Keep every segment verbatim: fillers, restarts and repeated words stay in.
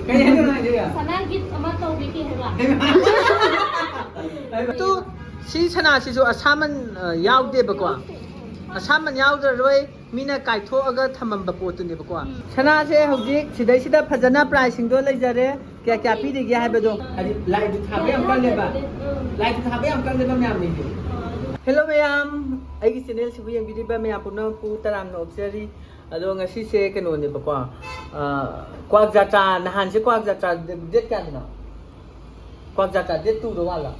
ꯀꯩ ꯍꯥꯏꯅꯣ ꯅꯪ ꯍꯥꯏꯁꯦ? ꯁꯅꯥ ꯒꯤꯐ ꯑꯃ ꯇꯧꯕꯤꯒꯦ ꯍꯥꯏꯕ꯫ ꯑꯗꯨ ꯁꯤ ꯁꯅꯥꯁꯤꯁꯨ ꯑꯁꯥꯃꯟ, ꯑ, ꯌꯥꯎꯗꯦꯕꯀꯣ꯫ ꯑꯁꯥꯃꯟ ꯌꯥꯎꯗ꯭ꯔꯔꯣꯏ, ꯃꯤꯅ ꯀꯥꯏꯊꯣꯛꯑꯒ ꯊꯝꯃꯝꯕ ꯄꯣꯠꯇꯨꯅꯦꯕꯀꯣ꯫ ꯁꯅꯥꯁꯦ ꯍꯧꯖꯤꯛ ꯁꯤꯗꯩꯁꯤꯗ ꯐꯖꯅ ꯄ꯭ꯔꯥꯏꯁꯁꯤꯡꯗꯣ ꯂꯩꯖꯔꯦ, ꯀꯌꯥ ꯀꯌꯥ ꯄꯤꯔꯤꯒꯦ ꯍꯥꯏꯕꯗꯣ꯫ ꯍꯥꯏꯗꯤ ꯂꯥꯏꯗꯨ ꯊꯥꯕ ꯌꯥꯝ ꯀꯜꯂꯦꯕ꯫ ꯂꯥꯏꯗꯨ ꯊꯥꯕ ꯌꯥꯝ ꯀꯜꯂꯦꯕ ꯃꯌꯥꯝꯅꯤꯁꯦ꯫ ꯍꯦꯜꯂꯣ ꯃꯌꯥꯝ, ꯑꯩꯒꯤ ꯆꯦꯅꯦꯜꯁꯤꯕꯨ ꯌꯦꯡꯕꯤꯔꯤꯕ ꯃꯌꯥꯝ ꯄꯨꯝꯅꯃꯛꯄꯨ ꯇꯔꯥꯝꯅ ꯑꯣꯛꯆꯔꯤ꯫ ꯑꯗꯣ ꯉꯁꯤꯁꯦ ꯀꯩꯅꯣꯅꯦꯕꯀꯣ, ꯑ, ꯀ꯭ꯋꯥꯛ ꯖꯥꯇ꯭ꯔꯥ, ꯅꯍꯥꯟꯁꯦ ꯀ꯭ꯋꯥꯛ ꯖꯥꯇ꯭ꯔꯥ ꯗꯦꯠ ꯀꯌꯥꯗꯅꯣ? ꯀ꯭ꯋꯥꯛ ꯖꯥꯇ꯭ꯔꯥ ꯗꯦꯠ ꯇꯨꯗ ꯋꯥꯠꯂꯣ?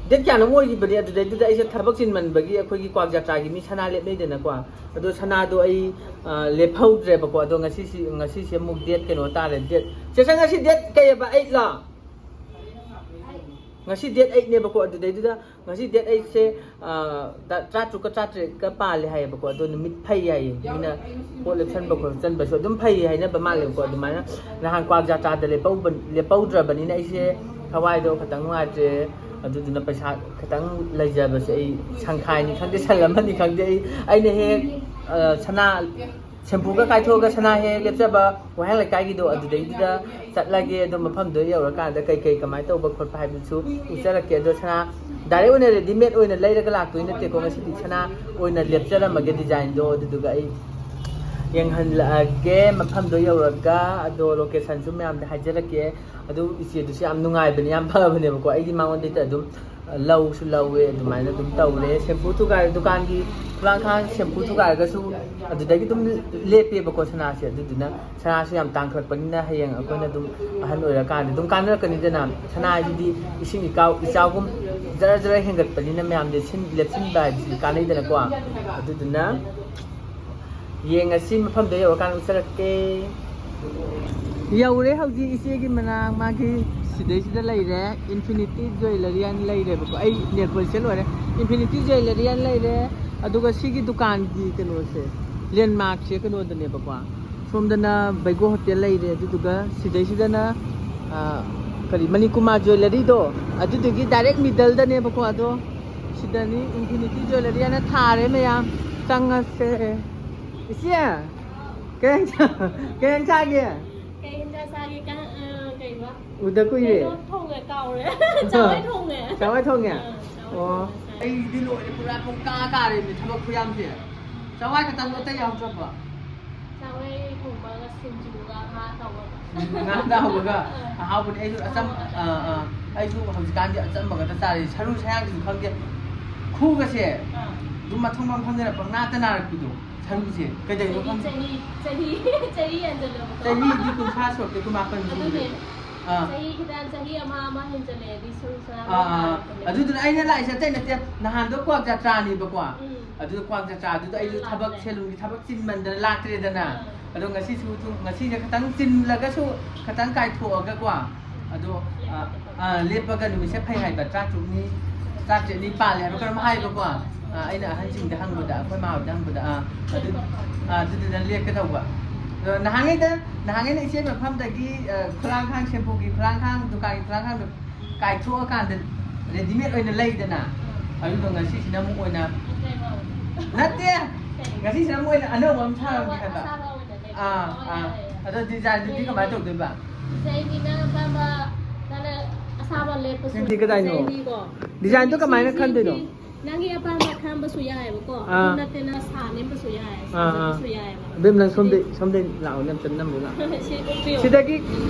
ꯗꯦꯠ ꯀꯌꯥꯅꯣ ꯑꯣꯏꯈꯤꯕꯅꯦ, ꯑꯗꯨꯗꯩꯗꯨꯗ ꯑꯩꯁꯦ ꯊꯕꯛ ꯆꯤꯟꯃꯟꯕꯒꯤ ꯑꯩꯈꯣꯏꯒꯤ ꯀ꯭ꯋꯥꯛ ꯖꯥꯇ꯭ꯔꯥꯒꯤ ꯃꯤ ꯁꯅꯥ ꯂꯦꯞꯅꯩꯗꯅꯀꯣ, ꯑꯗꯣ ꯁꯅꯥꯗꯣ ꯑꯩ, ꯑ, ꯂꯦꯞꯍꯧꯗ꯭ꯔꯦꯕꯀꯣ꯫ ꯑꯗꯣ ꯉꯁꯤꯁꯤ, ꯉꯁꯤꯁꯦ ꯑꯃꯨꯛ ꯗꯦꯠ ꯀꯩꯅꯣ ꯇꯥꯔꯦ, ꯗꯦꯠ, ꯆꯦꯆꯟ, ꯉꯁꯤ ꯗꯦꯠ ꯀꯩꯑꯕ? ꯑꯩꯠꯂꯣ? ꯉꯁꯤ ꯗꯦꯠ ꯑꯩꯠꯅꯦꯕꯀꯣ, ꯑꯗꯨꯗꯩꯗꯨꯗ ꯉꯁꯤ ꯗꯦꯠ ꯑꯩꯠꯁꯦ, ꯑ, ꯇ-, ꯇꯔꯥꯇꯔꯨꯛꯀ ꯇꯔꯥꯇꯔꯦꯠꯀ ꯄꯥꯜꯂꯦ ꯍꯥꯏꯌꯦꯕꯀꯣ꯫ ꯑꯗꯣ ꯅꯨꯃꯤꯠ ꯐꯩ ꯍꯥꯏꯌꯦ, ꯃꯤꯅ ꯄꯣꯠ ꯂꯦꯞꯁꯟꯕ ꯈꯣꯠꯆꯟꯕꯁꯨ ꯑꯗꯨꯝ ꯐꯩ ꯍꯥꯏꯅꯕ ꯃꯥꯜꯂꯦꯕꯀꯣ꯫ ꯑꯗꯨꯃꯥꯏꯅ ꯅꯍꯥꯟ ꯀ꯭ꯋꯥꯛ ꯖꯥꯇ꯭ꯔꯥꯗ ꯂꯦꯞꯍꯧꯕ-, ꯂꯦꯞꯍꯧꯗ꯭ꯔꯕꯅꯤꯅ ꯑꯩꯁꯦ ꯊꯋꯥꯏꯗꯣ ꯈꯤꯇꯪ ꯅꯨꯡꯉꯥꯏꯇ꯭ꯔꯦ꯫ ꯑꯗꯨꯗꯨꯅ ꯄꯩꯁꯥ ꯈꯤꯇꯪ ꯂꯩꯖꯕꯁꯦ ꯑꯩ ꯁꯪꯈꯥꯏꯅꯤ ꯈꯪꯗꯦ, ꯁꯟ ꯑꯃꯅꯤ ꯈꯪꯗꯦ, ꯑꯩ, ꯑꯩꯅ ꯍꯦꯛ, ꯑ, ꯁꯅꯥ ꯁꯦꯝꯄꯨꯒ ꯀꯥꯏꯊꯣꯛꯑꯒ ꯁꯅꯥ ꯍꯦꯛ ꯂꯦꯞꯆꯕ ꯋꯥꯍꯦꯡ ꯂꯩꯀꯥꯏꯒꯤꯗꯣ, ꯑꯗꯨꯗꯩꯗꯨꯗ ꯆꯠꯂꯒꯦ꯫ ꯑꯗꯣ ꯃꯐꯝꯗꯣ ꯌꯧꯔꯀꯥꯟꯗ ꯀꯩ ꯀꯩ ꯀꯃꯥꯏꯅ ꯇꯧꯕ ꯈꯣꯠꯄ ꯍꯥꯏꯕꯗꯨꯁꯨ ꯎꯠꯆꯔꯛꯀꯦ꯫ ꯑꯗꯣ ꯁꯅꯥ ꯗꯥꯏꯔꯦꯛ ꯑꯣꯏꯅ ꯔꯦꯗꯤꯃꯦꯗ ꯑꯣꯏꯅ ꯂꯩꯔꯒ ꯂꯥꯛꯇꯣꯏ ꯅꯠꯇꯦꯀꯣ, ꯉꯁꯤꯗꯤ ꯁꯅꯥ ꯑꯣꯏꯅ ꯂꯦꯞꯆꯔꯝꯃꯒꯦ ꯗꯤꯖꯥꯏꯟꯗꯣ, ꯑꯗꯨꯗꯨꯒ ꯑꯩ ꯌꯦꯡꯍꯜꯂꯛꯑꯒꯦ ꯃꯐꯝꯗꯣ ꯌꯧꯔꯒ꯫ ꯑꯗꯣ ꯂꯣꯀꯦꯁꯟꯁꯨ ꯃꯌꯥꯝꯗ ꯍꯥꯏꯖꯔꯛꯀꯦ꯫ ꯑꯗꯨ ꯏꯆꯦꯗꯨꯁꯨ ꯌꯥꯝ ꯅꯨꯡꯉꯥꯏꯕꯅꯦ, ꯌꯥꯝ ꯐꯕꯅꯦꯕꯀꯣ꯫ ꯑꯩꯗꯤ ꯃꯉꯣꯟꯗꯩꯗ ꯑꯗꯨꯝ ꯂꯧꯁꯨ ꯂꯧꯋꯦ, ꯑꯗꯨꯃꯥꯏꯅ ꯑꯗꯨꯝ ꯇꯧꯔꯦ꯫ ꯁꯦꯝꯄꯨ ꯊꯨꯒꯥꯏ-, ꯗꯨꯀꯥꯟꯒꯤ ꯈꯨꯂꯥꯡꯈꯥꯡ ꯁꯦꯝꯄꯨ ꯊꯨꯒꯥꯏꯔꯒꯁꯨ ꯑꯗꯨꯗꯒꯤ ꯑꯗꯨꯝ ꯂꯦꯞꯄꯦꯕꯀꯣ ꯁꯅꯥꯁꯦ꯫ ꯑꯗꯨꯗꯨꯅ ꯁꯅꯥꯁꯨ ꯌꯥꯝ ꯇꯥꯡꯈꯠꯂꯛꯄꯅꯤꯅ ꯍꯌꯦꯡ ꯑꯩꯈꯣꯏꯅ ꯑꯗꯨꯝ ꯑꯍꯟ ꯑꯣꯏꯔꯀꯥꯟꯗ ꯑꯗꯨꯝ ꯀꯥꯟꯅꯔꯛꯀꯅꯤꯗꯅ꯫ ꯁꯅꯥ ꯍꯥꯏꯁꯤꯗꯤ ꯏꯁꯤꯡ ꯏꯀꯥꯎ ꯏꯆꯥꯎꯒꯨꯝ ꯖꯔ ꯖꯔ ꯍꯦꯟꯒꯠꯄꯅꯤꯅ ꯃꯌꯥꯝ ꯂꯦꯞꯁꯤꯟ-, ꯂꯦꯞꯁꯤꯟꯕ ꯍꯥꯏꯕꯁꯤ ꯀꯥꯟꯅꯩꯗꯅꯀꯣ꯫ ꯑꯗꯨꯗꯨꯅ ꯌꯦꯡꯉꯁꯤ, ꯃꯐꯝꯗ ꯌꯧꯔꯀꯥꯟꯗ ꯎꯠꯆꯔꯛꯀꯦ꯫ ꯌꯧꯔꯦ ꯍꯧꯖꯤꯛ ꯏꯆꯦꯒꯤ ꯃꯅꯥꯛ, ꯃꯥꯒꯤ ꯁꯤꯗꯩꯁꯤꯗ ꯂꯩꯔꯦ, ꯏꯟꯐꯤꯅꯤꯇꯤ ꯖ꯭ꯋꯦꯂꯔꯤ ꯍꯥꯏꯅ ꯂꯩꯔꯦꯕꯀꯣ꯫ ꯑꯩ ꯅꯦꯜ ꯄꯣꯂꯤꯁꯁꯦ ꯂꯣꯏꯔꯦ, ꯏꯟꯐꯤꯅꯤꯇꯤ ꯖ꯭ꯋꯦꯂꯔꯤ ꯍꯥꯏꯅ ꯂꯩꯔꯦ꯫ ꯑꯗꯨꯒ ꯁꯤꯒꯤ ꯗꯨꯀꯥꯟꯒꯤ ꯀꯩꯅꯣꯁꯦ, ꯂꯦꯟꯃꯥꯔꯛꯁꯦ ꯀꯩꯅꯣꯗꯅꯦꯕꯀꯣ, ꯁꯣꯝꯗꯅ ꯕꯩꯒꯣ ꯍꯣꯇꯦꯜ ꯂꯩꯔꯦ, ꯑꯗꯨꯗꯨꯒ ꯁꯤꯗꯩꯁꯤꯗꯅ, ꯑ, ꯀꯔꯤ, ꯃꯅꯤꯀꯨꯃꯥꯔ ꯖ꯭ꯋꯦꯂꯔꯤꯗꯣ, ꯑꯗꯨꯗꯨꯒꯤ ꯗꯥꯏꯔꯦꯛ ꯃꯤꯗꯜꯗꯅꯦꯕꯀꯣ꯫ ꯑꯗꯣ ꯁꯤꯗꯅꯤ ꯏꯟꯐꯤꯅꯤꯇꯤ ꯖ꯭ꯋꯦꯂꯔꯤ ꯍꯥꯏꯅ ꯊꯥꯔꯦ ꯃꯌꯥꯝ, ꯆꯪꯉꯁꯦ꯫ ꯏꯆꯦ, ꯀꯩ ꯌꯦꯟꯁꯥꯡ, ꯀꯩ ꯌꯦꯟꯁꯥꯡ ꯆꯥꯒꯦ? ꯀꯦꯟꯗ꯭ꯔ ꯆꯥꯒꯦ ꯀ-, ꯑ, ꯀꯩꯕ? ꯎꯗ ꯀꯨꯏꯔꯦ꯫ ꯀꯩꯅꯣ ꯊꯣꯡꯉꯦ, ꯀꯥꯎꯔꯦ꯫ ꯆꯋꯥꯏ ꯊꯣꯡꯉꯦ꯫ ꯆꯋꯥꯏ ꯊꯣꯡꯉꯦ? ꯑ, ꯆꯋꯥꯏ ꯑꯣ꯫ ꯊꯣꯡꯉꯦ ꯆꯥꯏ꯫ ꯑꯩꯗꯤ ꯂꯣꯏꯔꯦ, ꯄꯨꯔꯥ ꯄꯨꯡ ꯀꯥ ꯀꯥꯔꯦꯃꯤ ꯊꯕꯛ ꯈꯨꯌꯥꯝꯁꯦ꯫ ꯆꯋꯥꯏ ꯈꯛꯇꯪ, ꯑꯇꯩ ꯌꯥꯎꯗ꯭ꯔꯕꯣ? ꯆꯋꯥꯏ ꯊꯣꯡꯕꯒ ꯁꯤꯡꯖꯨꯒ ꯉꯥ ꯇꯧꯕꯒ꯫ ꯉꯥ ꯇꯥꯎꯕꯒ ꯑꯍꯥꯎꯕꯅꯦ꯫ ꯑꯩꯁꯨ ꯑꯆꯝ-, ꯑꯥ, ꯑꯥ, ꯑꯩꯁꯨ ꯍꯧꯖꯤꯛꯀꯥꯟꯗꯤ ꯑꯆꯝꯕ ꯈꯛꯇ ꯆꯥꯔꯦ꯫ ꯁꯔꯨ ꯁꯌꯥꯡꯁꯤꯁꯨ ꯈꯪꯗꯦ, ꯈꯨꯒꯁꯦ ꯑꯥ꯫ ꯑꯗꯨꯝ ꯃꯊꯣꯡ ꯃꯔꯝ ꯈꯪꯗꯅ ꯄꯪꯅꯥꯇ ꯅꯥꯔꯛꯄꯤꯗꯣ꯫ ꯁꯔꯨꯁꯦ ꯀꯩꯗꯧꯔꯤꯅꯣ ꯆꯍꯤ, ꯈꯪꯗꯦ꯫ ꯆꯍꯤ, ꯆꯍꯤ, ꯆꯍꯤ ꯍꯦꯟꯖꯜꯂꯕꯀꯣ꯫ ꯆꯍꯤꯗꯤ ꯀꯨꯟꯊ꯭ꯔꯥ ꯁꯨꯔꯛꯇꯦ, ꯀꯨꯟꯃꯥꯄꯟ ꯁꯨꯔꯦ꯫ ꯑꯗꯨꯅꯦ꯫ ꯑꯥ꯫ ꯆꯍꯤ ꯈꯤꯇꯪ, ꯆꯍꯤ ꯑꯃ, ꯑꯃ ꯍꯦꯟꯖꯜꯂꯛꯑꯗꯤ ꯁꯔꯨ ꯁꯔꯥꯡ ꯑꯥ, ꯑꯥ꯫ ꯅꯥꯔꯛꯄꯅꯦ꯫ ꯑꯗꯨꯗꯨꯅ ꯑꯩꯅ ꯂꯥꯛꯏꯁꯦ ꯑꯇꯩ ꯅꯠꯇꯦ, ꯅꯍꯥꯟꯗꯣ ꯀ꯭ꯋꯥꯛ ꯖꯇ꯭ꯔꯥꯅꯦꯕꯀꯣ꯫ ꯎꯝ꯫ ꯑꯗꯨꯗ ꯀ꯭ꯋꯥꯛ ꯖꯇ꯭ꯔꯥꯗꯨꯗ ꯑꯩꯁꯨ ꯊꯕꯛ, ꯂꯥꯛꯇ꯭ꯔꯦ꯫ ꯁꯦꯂꯨꯟꯒꯤ ꯊꯕꯛ ꯆꯤꯟꯃꯟꯗꯅ ꯂꯥꯛꯇ꯭ꯔꯦꯗꯅ꯫ ꯑꯥ꯫ ꯑꯗꯣ ꯉꯁꯤꯁꯨ ꯁꯨꯝ, ꯉꯁꯤꯁꯦ ꯈꯤꯇꯪ ꯆꯤꯜꯂꯒꯁꯨ ꯈꯤꯇꯪ ꯀꯥꯏꯊꯣꯛꯑꯒꯀꯣ꯫ ꯑꯗꯣ, ꯑꯥ, ꯑꯥ, ꯂꯦꯞꯄꯒ ꯅꯨꯃꯤꯠꯁꯦ ꯐꯩ ꯍꯥꯏꯕ, ꯇꯔꯥꯇꯔꯨꯛꯅꯤ, ꯇꯔꯥꯇꯔꯦꯠꯅꯤ ꯄꯥꯜꯂꯦ ꯍꯥꯏꯕ ꯀꯔꯝ ꯍꯥꯏꯕꯀꯣ꯫ ꯑꯥ, ꯑꯩꯅ ꯑꯍꯟꯁꯤꯡꯗ ꯍꯪꯕꯗ, ꯑꯩꯈꯣꯏ ꯃꯥ ꯍꯣꯏꯗ ꯍꯪꯕꯗ, ꯑꯥ, ꯑꯗꯨ, ꯑꯥ, ꯑꯗꯨꯗꯨꯅ ꯂꯦꯞꯀꯗꯧꯕ꯫ ꯑꯗꯣ ꯅꯍꯥꯟꯉꯩꯗ, ꯅꯍꯥꯟꯉꯩꯅ ꯏꯆꯦ ꯃꯐꯝꯗꯒꯤ, ꯑꯥ, ꯈꯨꯂꯥꯡꯈꯥꯡ, ꯁꯦꯝꯄꯨꯒꯤ ꯈꯨꯂꯥꯡꯈꯥꯡ, ꯗꯨꯀꯥꯟꯒꯤ ꯈꯨꯂꯥꯡꯈꯥꯡꯗꯣ ꯀꯥꯏꯊꯣꯛꯑꯀꯥꯟꯗ ꯔꯦꯗꯤꯃꯦꯗ ꯑꯣꯏꯅ ꯂꯩꯗꯅ꯫ ꯑꯗꯨꯗꯣ ꯉꯁꯤꯁꯤꯅ ꯑꯃꯨꯛ ꯑꯣꯏꯅ, ꯅꯠꯇꯦ, ꯉꯁꯤꯁꯤꯅ ꯑꯃꯨꯛ ꯑꯣꯏꯅ ꯑꯅꯧꯕ ꯑꯃ ꯁꯥꯔꯝꯒꯦ ꯍꯥꯏꯕ꯫ ꯑꯁꯥꯕ ꯑꯣꯏꯅ ꯂꯩ꯫ ꯑꯥ, ꯑꯣ, ꯑꯥ꯫ ꯌꯥꯏ, ꯌꯥꯏ꯫ ꯑꯗꯣ ꯗꯤꯖꯥꯏꯟꯗꯨꯗꯤ ꯀꯃꯥꯏꯅ ꯇꯧꯗꯣꯏꯕ? ꯗꯤꯖꯥꯏꯟꯗꯤ ꯅꯪ ꯑꯄꯥꯝꯕ, ꯅꯪꯅ ꯑꯁꯥꯕ ꯂꯦꯞꯄꯁꯨ꯫ ꯅꯪꯗꯤ ꯀꯗꯥꯏꯅꯣ? ꯗꯤꯖꯥꯏꯟꯗꯤꯀꯣ꯫ ꯗꯤꯖꯥꯏꯟꯗꯣ ꯀꯃꯥꯏꯅ ꯁꯤ, ꯈꯟꯗꯣꯏꯅꯣ? ꯁꯤ, ꯅꯪꯒꯤ ꯑꯄꯥꯝꯕ ꯈꯟꯕꯁꯨ ꯌꯥꯏꯑꯕꯀꯣ꯫ ꯑꯥ꯫ ꯑꯗꯨ ꯅꯠꯇꯅ ꯁꯥ ꯅꯦꯝꯕꯁꯨ ꯌꯥꯏ, ꯑꯥ, ꯑꯥ꯫ ꯁꯥꯖꯕꯁꯨ ꯌꯥꯏꯑꯕ꯫ ꯑꯕꯦꯝ, ꯅꯪ ꯁꯣꯝꯗ, ꯁꯤꯗꯤ ꯁꯣꯝꯗ ꯂꯥꯛꯑꯣ, ꯅꯪ ꯆꯠꯅꯝꯗ ꯂꯥꯛꯑꯣ꯫ ꯁꯤ ꯎꯞꯄꯤꯌꯣ꯫ ꯁꯤꯗꯒꯤ,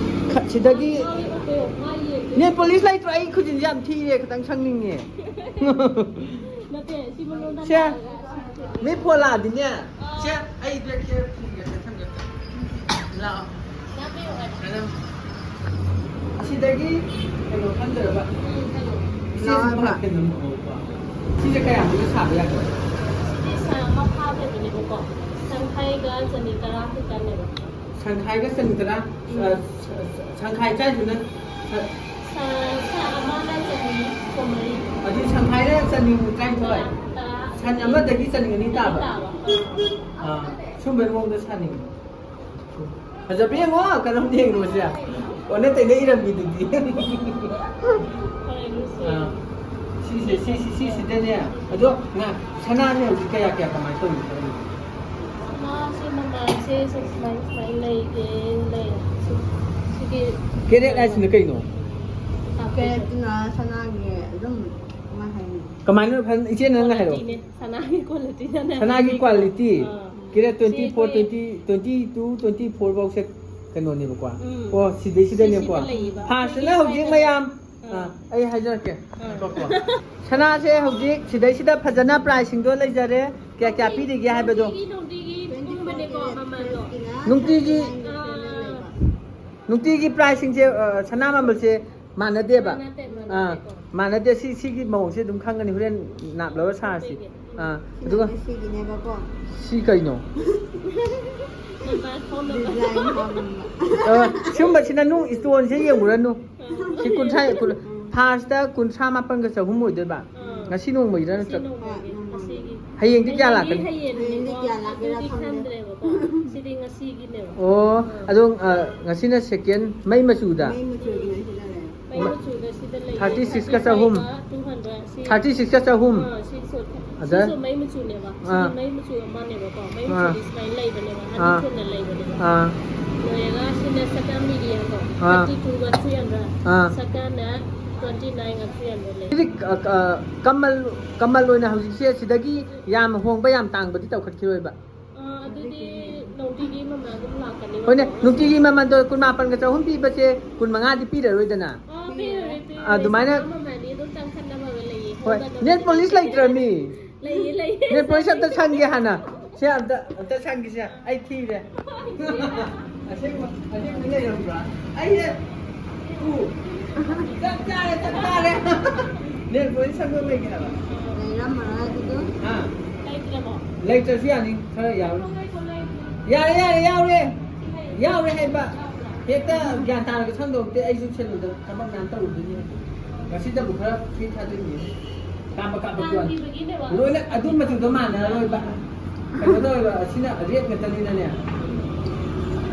ꯈ-, ꯁꯤꯗꯒꯤ꯫ ꯃꯥꯒꯤ ꯎꯞꯄꯤꯌꯣ, ꯃꯥꯒꯤ ꯌꯦꯡꯒꯦ꯫ ꯅꯦꯜ ꯄꯣꯂꯤꯁ ꯂꯩꯇ꯭ꯔꯣ? ꯑꯩ ꯈꯨꯖꯤꯟꯁꯦ ꯌꯥꯝ ꯊꯤꯔꯦ, ꯈꯤꯇꯪ ꯁꯪꯅꯤꯡꯉꯦ꯫ ꯅꯠꯇꯦ, ꯁꯤ ꯃꯅꯨꯡꯗ ꯁꯦ꯫ ꯂꯥꯛꯑꯒ꯫ ꯃꯤ ꯐꯣꯟ ꯂꯥꯛꯑꯗꯤꯅꯦ꯫ ꯁꯦ, ꯑꯩ ꯕꯦꯒꯁꯦ ꯊꯝꯒꯦ, ꯊꯝꯒꯦ꯫ ꯂꯥꯛꯑꯣ꯫ ꯅꯪ ꯀꯩ ꯋꯥ-, ꯑꯗꯨꯝ ꯑꯁꯤꯗꯒꯤ ꯀꯩꯅꯣ ꯈꯟꯗꯣꯏꯔꯕ? ꯎꯝ, ꯀꯩꯅꯣ? ꯏꯆꯦ, ꯁꯤ ꯂꯥꯛꯑꯣ, ꯐꯔꯛ ꯍꯥꯏꯕ꯫ ꯀꯩꯅꯣꯝ ꯍꯪꯍꯧꯕ꯫ ꯁꯤꯁꯦ ꯀꯌꯥꯃꯨꯛꯀ ꯁꯥꯕ ꯌꯥꯒꯦ? ꯁꯤꯗꯤ ꯁꯥ ꯑꯃ ꯐꯥꯗꯕꯤꯅꯦꯕꯀꯣ꯫ ꯇꯪꯈꯥꯏꯒ ꯆꯅꯤ ꯇꯔꯥ ꯈꯛꯇꯅꯦꯕ꯫ ꯁꯟꯈꯥꯏꯒ ꯆꯅꯤ ꯇꯔꯥ? ꯎꯝ꯫ ꯑ, ꯁ-, ꯁ-, ꯁꯟꯈꯥꯏ ꯆꯥꯏꯗꯨꯅ ꯁ-, ꯁꯥ, ꯁꯥ ꯑꯃꯅ ꯆꯅꯤ ꯀꯨꯟꯃꯔꯤ꯫ ꯑꯗꯨ ꯁꯟꯈꯥꯏꯅ ꯆꯅꯤ ꯇꯔꯥꯅꯤꯊꯣꯏ? ꯇꯔꯥ, ꯇꯔꯥ꯫ ꯁꯟ ꯑꯃꯗꯒꯤ ꯆꯅꯤ ꯑꯅꯤ ꯇꯥꯕ? ꯇꯥꯕ꯫ ꯑꯥ꯫ ꯑꯥ, ꯁꯨꯝꯕꯩ ꯃꯑꯣꯡꯗ ꯁꯥꯅꯤꯡꯉꯤ꯫ ꯐꯖꯕ ꯌꯦꯡꯉꯣ, ꯀꯔꯝ ꯌꯦꯡꯉꯣꯁꯦ? ꯑꯣꯟꯅ ꯇꯩꯅ ꯏꯔꯝꯃꯤꯗꯨꯗꯤ꯫ ꯐꯔꯦ, ꯂꯨꯁꯤ꯫ ꯑꯥ꯫ ꯁꯤꯁꯦ, ꯁꯤꯁꯤ, ꯁꯤꯁꯤꯗꯅꯦ꯫ ꯑꯗꯣ ꯉꯥ, ꯁꯅꯥꯁꯦ ꯍꯧꯖꯤꯛ ꯀꯌꯥ ꯀꯌꯥ ꯀꯃꯥꯏꯅ ꯇꯧꯔꯤꯅꯣ? ꯁꯅꯥꯁꯦ ꯃꯃꯜꯁꯦ ꯁꯨꯝ ꯁꯨꯃꯥꯏ, ꯁꯨꯃꯥꯏꯅ ꯂꯩꯒꯦ, ꯂꯩ꯫ ꯁꯨꯝ ꯀꯦꯔꯦꯠ ꯍꯥꯏꯁꯤꯅ ꯀꯩꯅꯣ? ꯀꯦꯔꯦꯠꯇꯨꯅ ꯁꯅꯥꯒꯤ ꯑꯗꯨꯝ ꯀꯃꯥꯏ ꯍꯥꯏꯅꯤ? ꯀꯃꯥꯏꯅ ꯐꯖꯅ ꯏꯆꯦꯅ ꯅꯪ ꯍꯥꯏꯔꯛꯑꯣ꯫ ꯁꯅꯥꯒꯤ ꯀ꯭ꯋꯥꯂꯤꯇꯤꯅꯦ, ꯁꯅꯥꯒꯤ ꯁꯅꯥꯒꯤ ꯀ꯭ꯋꯥꯂꯤꯇꯤ꯫ ꯑꯥ꯫ ꯀꯦꯔꯦꯠ ꯇ꯭ꯋꯦꯟꯇꯤ ꯐꯣꯔ, ꯑꯩꯈꯣꯏ twenty, twenty two, twenty four ꯐꯥꯎꯁꯦ ꯀꯩꯅꯣꯅꯦꯕꯀꯣ꯫ ꯎꯝ꯫ ꯑꯣ, ꯁꯤꯗꯩꯁꯤꯗꯅꯦꯀꯣ꯫ ꯁꯤꯁꯤꯗ ꯂꯩꯌꯦꯕ꯫ ꯐꯥꯔꯁꯇꯅ ꯑꯩꯈꯣꯏꯒꯤ ꯍꯧꯖꯤꯛ ꯁ꯭ꯋꯥꯏꯗ ꯃꯌꯥꯝ꯫ ꯑꯥ꯫ ꯑꯥ, ꯑꯩ ꯍꯥꯏꯖꯔꯛꯀꯦ꯫ ꯉꯥꯏꯈꯣꯀꯣ꯫ ꯁꯅꯥꯁꯦ ꯍꯧꯖꯤꯛ ꯁꯤꯗꯩꯁꯤꯗ ꯐꯖꯅ ꯄ꯭ꯔꯥꯏꯁꯤꯡꯗꯣ ꯂꯩꯖꯔꯦ꯫ ꯀꯌꯥ ꯀꯌꯥ ꯄꯤꯔꯤꯒꯦ ꯍꯥꯏꯕꯗꯣ꯫ ꯅꯨꯡꯇꯤꯒꯤ, ꯅꯨꯡꯇꯤꯒꯤ ꯀꯨꯝꯕꯅꯦꯀꯣ ꯃꯃꯜꯗꯣ꯫ ꯅꯨꯡꯇꯤꯒꯤ, ꯑꯥ꯫ ꯅꯨꯡꯇꯤꯒꯤ ꯄ꯭ꯔꯥꯏꯁꯤꯡꯁꯦ, ꯑ, ꯁꯅꯥ ꯃꯃꯜꯁꯦ ꯃꯥꯟꯅꯗꯦꯕ꯫ ꯃꯥꯟꯅꯗꯦ, ꯑꯥ, ꯃꯥꯟꯅꯗꯦꯀꯣ꯫ ꯃꯥꯟꯅꯗꯦ꯫ ꯁꯤ, ꯁꯤꯒꯤ ꯃꯑꯣꯡꯁꯦ ꯑꯗꯨꯝ ꯈꯪꯒꯅꯤ, ꯍꯣꯔꯦꯟ ꯅꯥꯞꯂꯒ ꯁꯥꯔꯁꯤ꯫ ꯅꯨꯡꯇꯤꯒꯤ꯫ ꯑꯥ, ꯑꯗꯨꯒ ꯁꯤꯅ ꯁꯤꯒꯤꯅꯦꯕꯀꯣ꯫ ꯁꯤ ꯀꯩꯅꯣ? ꯃꯃꯜ ꯐꯥꯎꯅꯕ꯫ ꯗꯤꯖꯥꯏꯟ ꯍꯥꯞꯄ꯫ ꯑ, ꯁꯤꯒꯨꯝꯕꯁꯤꯅ ꯅꯨꯡ ꯏꯁꯇꯣꯟꯁꯦ ꯌꯦꯡꯉꯨꯔꯅꯨ꯫ ꯁꯤ ꯀꯨꯟꯊ꯭ꯔꯥ, ꯀꯨꯟ-, ꯐꯥꯔꯁꯇ ꯀꯨꯟꯊ꯭ꯔꯥ ꯃꯥꯄꯟꯒ ꯆꯍꯨꯝ ꯑꯣꯏꯗꯣꯏꯕ꯫ ꯑꯥ꯫ ꯉꯁꯤ ꯅꯣꯡꯃꯒꯤꯔ ꯉꯁꯤ ꯅꯠꯇ꯭ꯔꯒ? ꯅꯣꯡꯃꯒꯤ, ꯉꯁꯤꯒꯤ꯫ ꯍꯌꯦꯡꯗꯤ ꯀꯌꯥ ꯍꯌꯦꯡꯗꯤ ꯂꯥꯛꯀꯅꯤ? ꯍꯌꯦꯡꯅꯤꯀꯣ꯫ ꯍꯌꯦꯡꯗꯤ ꯀꯌꯥ ꯂꯥꯛꯀꯦꯔꯥ ꯑꯗꯨꯗꯤ ꯈꯪꯗꯦ꯫ ꯈꯪꯗ꯭ꯔꯦꯕꯀꯣ꯫ ꯁꯤꯗꯤ ꯉꯁꯤꯒꯤꯅꯦꯕ꯫ ꯑꯣ, ꯑꯥ꯫ ꯑꯗꯣ, ꯑ, ꯉꯁꯤꯅ ꯁꯦꯀꯦꯟ, ꯃꯩ ꯃꯆꯨꯗ꯫ ꯃꯩ ꯃꯆꯨꯒꯤ ꯁꯤꯗ ꯂꯩꯔꯦ꯫ ꯃꯩ ꯃꯆꯨꯗ ꯁꯤꯗ ꯂꯩꯌꯦ꯫ Thirty six ꯀ ꯆꯍꯨꯝ꯫ Two hundred, ꯁꯤ Thirty six ꯀ ꯆꯍꯨꯝ꯫ ꯑꯥ, ꯁꯤ ꯁꯣ-, ꯑꯗ? ꯁꯤꯁꯨ ꯃꯩ ꯃꯆꯨꯅꯦꯕ꯫ ꯁꯤꯗꯤ ꯑꯥ꯫ ꯃꯩ ꯃꯆꯨ ꯑꯃꯅꯦꯕꯀꯣ꯫ ꯃꯩ ꯑꯥ꯫ ꯃꯆꯨꯗꯤ ꯁꯨꯃꯥꯏꯅ ꯂꯩꯕꯅꯦꯕ꯫ ꯑꯅꯤ ꯑꯥ꯫ ꯊꯣꯛꯅ ꯂꯩꯕꯅꯦꯕ꯫ ꯑꯥ꯫ ꯂꯣꯏꯔꯒ ꯁꯤꯅ ꯁꯀꯥ ꯃꯤꯗꯤꯌꯝꯗꯣ꯫ ꯑꯥ꯫ Thirty two ꯒ three hundred꯫ ꯑꯥ꯫ ꯁꯀꯥꯅ twenty nine ꯒ three hundred ꯂꯩ꯫ ꯁꯤꯗꯤ, ꯑ, ꯑ, ꯀꯃꯜ, ꯀꯃꯜ ꯑꯣꯏꯅ ꯍꯧꯖꯤꯛꯁꯦ ꯁꯤꯗꯒꯤ ꯌꯥꯝ ꯍꯣꯡꯕ, ꯌꯥꯝ ꯇꯥꯡꯕꯗꯤ ꯇꯧꯈꯠꯈꯤꯔꯣꯏꯕ꯫ ꯑꯥ, ꯑꯗꯨꯗꯤ ꯅꯨꯡꯇꯤꯒꯤ ꯃꯃꯜ ꯑꯗꯨꯝ ꯂꯥꯛꯀꯅꯤ꯫ ꯍꯣꯏꯅꯦ, ꯅꯨꯡꯇꯤꯒꯤ ꯃꯃꯜꯗꯣ ꯀꯨꯟꯃꯥꯄꯟꯒ ꯆꯍꯨꯝ ꯄꯤꯕꯁꯦ ꯀꯨꯟꯃꯉꯥꯗꯤ ꯄꯤꯔꯔꯣꯏꯗꯅ꯫ ꯑꯥ, ꯄꯤꯔꯔꯣꯏ, ꯄꯤꯔꯔꯣꯏ꯫ ꯑꯗꯨꯃꯥꯏꯅ ꯃꯃꯜꯗꯤ ꯑꯗꯨꯝ ꯇꯥꯡꯈꯠꯅꯕ ꯂꯩꯌꯦ, ꯍꯣꯏ, ꯍꯣꯡꯗꯅꯕ ꯅꯦꯜ ꯂꯩꯌꯦ꯫ ꯄꯣꯂꯤꯁ ꯂꯩꯇ꯭ꯔꯃꯤ? ꯂꯩꯌꯦ, ꯂꯩꯌꯦ꯫ ꯅꯦꯜ ꯄꯣꯂꯤꯁ ꯑꯝꯇ ꯁꯪꯒꯦ ꯍꯥꯟꯅ꯫ ꯁꯦ ꯑꯝꯇ, ꯑꯝꯇ ꯁꯪꯒꯦꯁꯦ꯫ ꯑꯩ ꯊꯤꯔꯦ꯫ ꯑꯁꯦꯡꯕ, ꯑꯁꯦꯡꯕ ꯂꯩꯔꯝꯕ꯭ꯔꯥ? ꯑꯩꯁꯦ, ꯎ, ꯆꯞ ꯆꯥꯔꯦ, ꯆꯞ ꯆꯥꯔꯦ꯫ ꯅꯦꯜ ꯄꯣꯂꯤꯁ ꯁꯪꯐꯝ ꯂꯩꯒꯦ ꯍꯥꯏꯕ꯫ ꯂꯩꯔꯝꯃꯔꯣꯏ ꯑꯗꯨꯗꯣ꯫ ꯍꯥ? ꯂꯩꯇ꯭ꯔꯕꯣ? ꯂꯩꯇ꯭ꯔꯁꯨ ꯌꯥꯅꯤ, ꯈꯔ ꯌꯥꯎꯔꯤ꯫ ꯌꯥꯔꯦ, ꯌꯥꯔꯦ, ꯌꯥꯎꯔꯦ꯫ ꯌꯥꯎꯔꯦ ꯍꯥꯏꯕ꯫ ꯍꯦꯛꯇ ꯒ꯭ꯌꯥꯟ ꯇꯥꯔꯒ ꯁꯪꯗꯧ ꯅꯠꯇꯦ, ꯑꯩꯁꯨ ꯁꯦꯂꯨꯟꯗ ꯊꯕꯛ ꯃꯌꯥꯝ ꯇꯧꯔꯨꯗꯣꯏꯅꯤ꯫ ꯉꯁꯤꯗꯕꯨ ꯈꯔ ꯐ꯭ꯔꯤ ꯊꯥꯗꯣꯏꯅꯤ꯫ ꯀꯥꯞꯄ ꯀꯥꯞꯄ ꯄꯤꯌꯣ꯫ ꯇꯥꯡꯈꯤꯕꯒꯤꯅꯦꯕ꯫ ꯂꯣꯏꯅ ꯑꯗꯨ ꯃꯆꯨꯗꯣ ꯃꯥꯟꯅꯔꯔꯣꯏꯕ꯫ ꯀꯩꯅꯣ ꯇꯧꯋꯦꯕ, ꯑꯁꯤꯅ ꯔꯦꯠ ꯉꯥꯛꯇꯅꯤꯅꯅꯦ꯫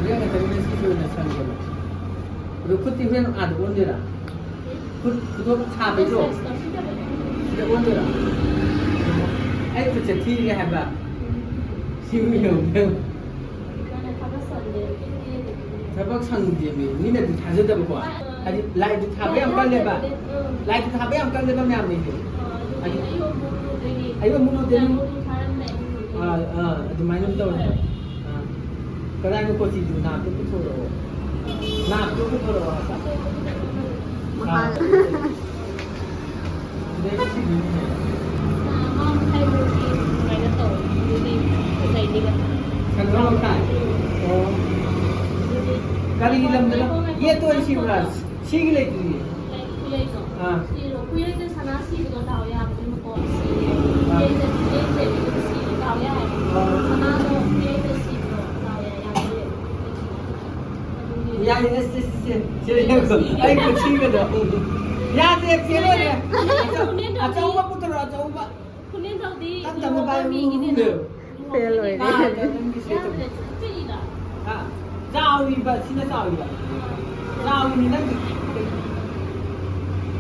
ꯔꯦꯠ ꯉꯥꯛꯇꯅꯤꯅ ꯁꯤꯁꯨ ꯑꯣꯏꯅ ꯁꯪꯒꯦꯕ꯫ ꯑꯗꯣ ꯈꯨꯠꯇꯤ ꯍꯣꯔꯦꯟ ꯑꯥꯗ ꯑꯣꯟꯗꯣꯏꯔꯥ? ꯈꯨꯠ, ꯈꯨꯗꯣꯞ ꯊꯥꯕꯩꯗꯣ? ꯁꯤꯗ ꯑꯣꯟꯗꯣꯏꯔꯥ? ꯑꯩ ꯈꯨꯠꯁꯦ ꯊꯤꯔꯦ ꯍꯥꯏꯕ꯫ ꯁꯤꯕꯨ ꯌꯦꯡꯉꯨ꯫ ꯊꯕꯛ ꯁꯪꯗꯦꯃꯤ, ꯃꯤꯅꯗꯤ ꯊꯥꯖꯗꯕꯀꯣ꯫ ꯍꯥꯏꯗꯤ ꯂꯥꯏꯗꯨ ꯊꯥꯕ ꯌꯥꯝ ꯀꯜꯂꯦꯕ꯫ ꯂꯥꯏꯗꯨ ꯊꯥꯕ ꯌꯥꯝ ꯀꯜꯂꯦꯕ ꯃꯌꯥꯝꯅ ꯏꯆꯦ꯫ ꯍꯥꯏꯗꯤ ꯑꯌꯨꯛ ꯑꯃꯨꯛ ꯂꯨꯗꯣꯏꯅꯤ꯫ ꯑꯥ, ꯑꯥ, ꯑꯗꯨꯃꯥꯏꯅ ꯑꯗꯨꯝ ꯇꯧꯋꯦ꯫ ꯑꯥ꯫ ꯀꯗꯥꯏꯅꯣ ꯀꯣꯆꯤꯗꯨ? ꯅꯥꯞꯇꯨ ꯄꯨꯊꯣꯔꯛꯑꯣ꯫ ꯅꯥꯞꯇꯨ ꯄꯨꯊꯣꯔꯛꯑꯣ ꯍꯥꯏꯕ꯫ ꯃꯈꯥ꯫ ꯑꯥ꯫ ꯁꯤꯗꯩ ꯁꯤꯗꯣꯏꯅꯦ꯫ ꯁꯅꯥ ꯃꯈꯥꯏ꯫ ꯑꯣ꯫ ꯀꯔꯤꯒꯤ ꯂꯝꯗꯅꯣ? ꯌꯦꯠꯇ ꯑꯣꯏꯅ ꯁꯤꯕ꯭ꯔꯥ? ꯁꯤꯒꯤ ꯂꯩꯇ꯭ꯔꯤꯌꯦ꯫ ꯂꯩ-, ꯂꯩꯀꯣ? ꯑꯥ꯫ ꯁꯤꯔꯣ? ꯈꯨꯌꯩꯁꯦ ꯁꯅꯥ ꯁꯤꯕꯗꯣ ꯗꯥꯎ ꯌꯥꯕꯅꯦꯕꯀꯣ꯫ ꯁꯤꯔꯦ꯫ ꯑꯥ꯫ ꯈꯨꯌꯩꯁꯦ, ꯈꯨꯌꯩꯁꯦ ꯑꯗꯨꯝ ꯁꯤꯔꯦ, ꯗꯥꯎ ꯌꯥꯏ꯫ ꯑꯥ꯫ ꯁꯅꯥꯗꯣ ꯈꯨꯌꯩꯁꯦ ꯁꯤꯕꯗꯣ ꯗꯥꯎ ꯌꯥꯏ, ꯌꯥꯗꯦ꯫ ꯑꯗꯨꯒꯤ ꯌꯥꯏ, ꯑꯁ, ꯑꯁ, ꯑꯁ, ꯁꯤ ꯌꯦꯡꯉꯣ꯫ ꯑꯩ ꯈꯨꯠꯁꯤꯒꯗꯣ꯫ ꯌꯥꯗꯦ, ꯐꯦꯜ ꯑꯣꯏꯔꯦ꯫ ꯑꯆꯧ-, ꯑꯆꯧꯕ ꯄꯨꯊꯣꯔꯛꯑꯣ, ꯑꯆꯧꯕ꯫ ꯈꯨꯅꯦꯟꯗꯧꯗꯤ ꯇꯞ ꯇꯞꯅ ꯄꯥꯏꯌꯨ, ꯂꯨꯍꯣꯡꯕ ꯃꯤꯒꯤꯅꯦ꯫ ꯂꯨꯍꯣꯡꯕ ꯐꯦꯜ ꯑꯣꯏꯔꯦ꯫ ꯃꯥ ꯅꯪꯒꯤ ꯁꯦꯠꯇꯣ꯫ ꯌꯥꯗ꯭ꯔꯦ, ꯄꯤꯛꯏꯗ꯫ ꯍꯥ? ꯆꯥꯎꯔꯤꯕ, ꯁꯤꯅ ꯆꯥꯎꯔꯤꯕ꯫ ꯆꯥꯎꯔꯤꯅꯤ ꯅꯪꯒꯤ꯫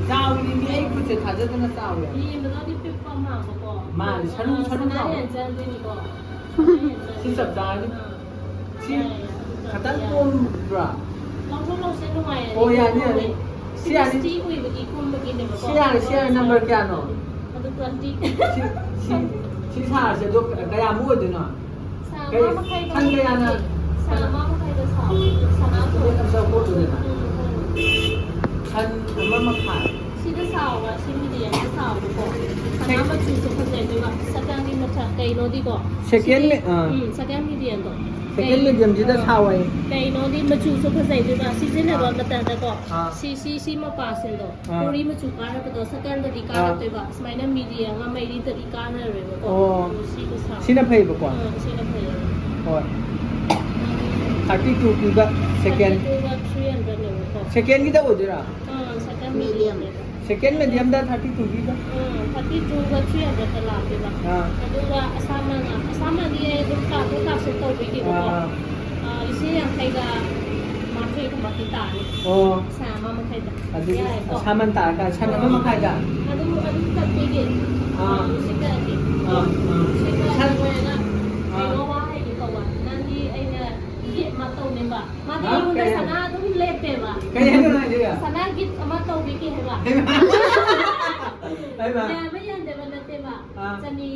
ꯆꯥꯎꯔꯤꯅꯤ, ꯑꯩ ꯈꯨꯠꯁꯦ ꯊꯥꯖꯗꯅ ꯆꯥꯎꯔꯦ꯫ ꯌꯦꯡꯕꯗꯗꯤ ꯄꯤꯛꯄ ꯃꯥꯟꯕꯀꯣ꯫ ꯃꯥꯅꯦ, ꯁꯔꯨ, ꯁꯔꯨ ꯁꯅꯥ ꯆꯥꯎꯔꯦ꯫ ꯍꯦꯟ ꯆꯪꯗꯣꯏꯅꯤꯀꯣ꯫ ꯁꯤ ꯆꯞ ꯆꯥꯔꯅꯤ꯫ ꯑꯥ꯫ ꯁꯤ ꯈꯇꯪ ꯀꯣꯝꯕ꯭ꯔꯥ? ꯂꯧꯊꯣꯛ ꯂꯧꯁꯤꯟ ꯅꯨꯡꯉꯥꯏꯔꯅꯤ꯫ ꯑꯣ, ꯌꯥꯅꯤ, ꯌꯥꯅꯤ꯫ ꯀꯣꯝꯃꯦ꯫ ꯁꯤ ꯌꯥꯅꯤ꯫ ꯁꯤꯗꯤ ꯁꯤ ꯑꯣꯏꯕꯒꯤ ꯀꯣꯝꯕꯒꯤꯅꯦꯕꯀꯣ꯫ ꯁꯤ ꯌꯥꯔꯦ, ꯁꯤ ꯌꯥꯔꯦ꯫ ꯅꯝꯕꯔ ꯀꯌꯥꯅꯣ? ꯑꯗꯨ twenty꯫ ꯁꯤ, ꯁꯤ, ꯁꯤ ꯁꯥꯔꯁꯦ, ꯑꯗꯣ ꯀꯌꯥꯃꯨꯛ ꯑꯣꯏꯗꯣꯏꯅꯣ? ꯁꯥ ꯀꯩ, ꯑꯃ ꯃꯈꯥꯏꯗ ꯁꯟ ꯀꯌꯥꯅ? ꯁꯥ ꯑꯃ ꯃꯈꯥꯏꯗ ꯁꯥꯎ꯫ ꯁꯅꯥ ꯑꯗꯨꯗꯤ ꯑꯝꯇ ꯍꯣꯠꯂꯨꯗꯅ꯫ ꯎꯝ, ꯎꯝ꯫ ꯁꯟ ꯑꯃ ꯃꯈꯥꯏ꯫ ꯁꯤꯗ ꯁꯥꯎꯕ, ꯁꯤ mediumꯗ ꯁꯥꯎꯕꯀꯣ꯫ ꯁꯅꯥ ꯃꯆꯨꯁꯨ ꯐꯖꯩ, ꯑꯗꯨꯒ ꯁꯀꯥꯡꯒꯤ ꯃꯆꯥ ꯀꯩꯅꯣꯗꯤꯀꯣ꯫ Second ꯁꯤꯗꯤ, ꯃꯤ-, ꯑꯥ꯫ ꯎꯝ, second mediumꯗꯣ꯫ Second mediumꯁꯤꯗ ꯑꯥ꯫ ꯁꯥꯎ ꯍꯥꯏꯌꯦ꯫ ꯀꯩꯅꯣꯗꯤ ꯃꯆꯨꯁꯨ ꯐꯖꯩ, ꯑꯗꯨꯒ ꯁꯤꯖꯤꯟꯅꯕ ꯑꯥ꯫ ꯃꯇꯝꯗꯀꯣ꯫ ꯑꯥ꯫ ꯁꯤ, ꯁꯤ, ꯁꯤ ꯃꯄꯥꯁꯤꯡꯗꯣ꯫ ꯑꯥ꯫ ꯃꯣꯔꯤ ꯃꯆꯨ ꯀꯥꯔꯛꯄꯗꯣ ꯁꯀꯥꯡꯗꯗꯤ ꯑꯥ꯫ ꯀꯥꯔꯛꯇꯣꯏꯕ꯫ ꯁꯨꯃꯥꯏꯅ medium ꯑꯃ ꯃꯩꯔꯤꯗꯗꯤ ꯀꯥꯟꯅꯔꯣꯏꯕꯀꯣ꯫ ꯑꯣ꯫ ꯑꯗꯨ ꯁꯤꯒ ꯁꯥꯎ꯫ ꯁꯤꯅ ꯐꯩꯌꯦꯕꯀꯣ? ꯑꯥ, ꯁꯤꯅ ꯐꯩꯌꯦꯕ꯫ ꯍꯣꯏ꯫ Thirty two ꯄꯤꯕ second꯫ Thirty twoꯒ three hundredꯅꯦꯕꯀꯣ꯫ Secondꯒꯤꯗ ꯑꯣꯏꯗꯣꯏꯔꯥ? ꯑꯥ, second medium꯫ Mediumꯅꯦꯕ꯫ Second mediumꯗ thirty two ꯄꯤꯕ? ꯑꯥ, thirty twoꯒ three hundredꯇ ꯂꯥꯛꯇꯣꯏꯕ꯫ ꯑꯥ꯫ ꯑꯗꯨꯒ ꯑꯁꯥꯃꯟꯒ, ꯑꯁꯥꯃꯟꯗꯤ ꯑꯩ ꯑꯗꯨꯝ ꯇꯥꯊꯣꯛ ꯇꯥꯁꯤꯟ ꯇꯧꯕꯤꯒꯦꯕꯀꯣ꯫ ꯑꯥ꯫ ꯑꯥ, ꯂꯤꯁꯤꯡ ꯌꯥꯡꯈꯩꯒ ꯃꯥꯊꯣꯏꯒꯨꯝꯕꯗꯤ ꯇꯥꯅꯤ꯫ ꯑꯣ꯫ ꯁꯥ ꯑꯃ ꯃꯈꯥꯏꯗ꯫ ꯑꯗꯨꯗꯤ ꯌꯥꯏꯀꯣ? ꯑꯁꯥꯃꯟ ꯇꯥꯔꯀꯥꯟꯗ ꯁꯟ ꯑꯃ ꯃꯈꯥꯏꯗ? ꯑꯗꯨꯝ, ꯑꯗꯨꯝ ꯀꯛꯄꯤꯒꯦ꯫ ꯑꯥ꯫ ꯑꯥ, ꯁꯤ ꯀꯛꯑꯒꯦ꯫ ꯑꯥ, ꯑꯥ꯫ ꯁꯤ ꯀꯛꯑꯒꯦ ꯁꯟ-, ꯂꯣꯏꯔꯒ ꯑꯥ꯫ ꯀꯩꯅꯣ ꯋꯥ ꯍꯥꯏꯒꯦ ꯇꯧꯕ꯫ ꯅꯪꯒꯤ ꯑꯩꯅ ꯌꯦꯠ ꯃꯥ ꯇꯧꯅꯦꯕ꯫ ꯃꯥꯗꯤ ꯑꯩꯉꯣꯟꯗ ꯁꯅꯥ ꯑꯗꯨꯝ ꯂꯦꯞꯄꯦꯕ꯫ ꯀꯩ ꯍꯥꯏꯅꯣ ꯍꯥꯏꯁꯤꯒ? ꯁꯅꯥ gift ꯑꯃ ꯇꯧꯕꯤꯒꯦ ꯍꯥꯏꯕ꯫ ꯍꯩꯃꯥ꯫ ꯍꯩꯃꯥ꯫ ꯌꯥꯕ ꯌꯥꯗꯕ ꯅꯠꯇꯦꯕ꯫ ꯑꯥ꯫ ꯆꯅꯤ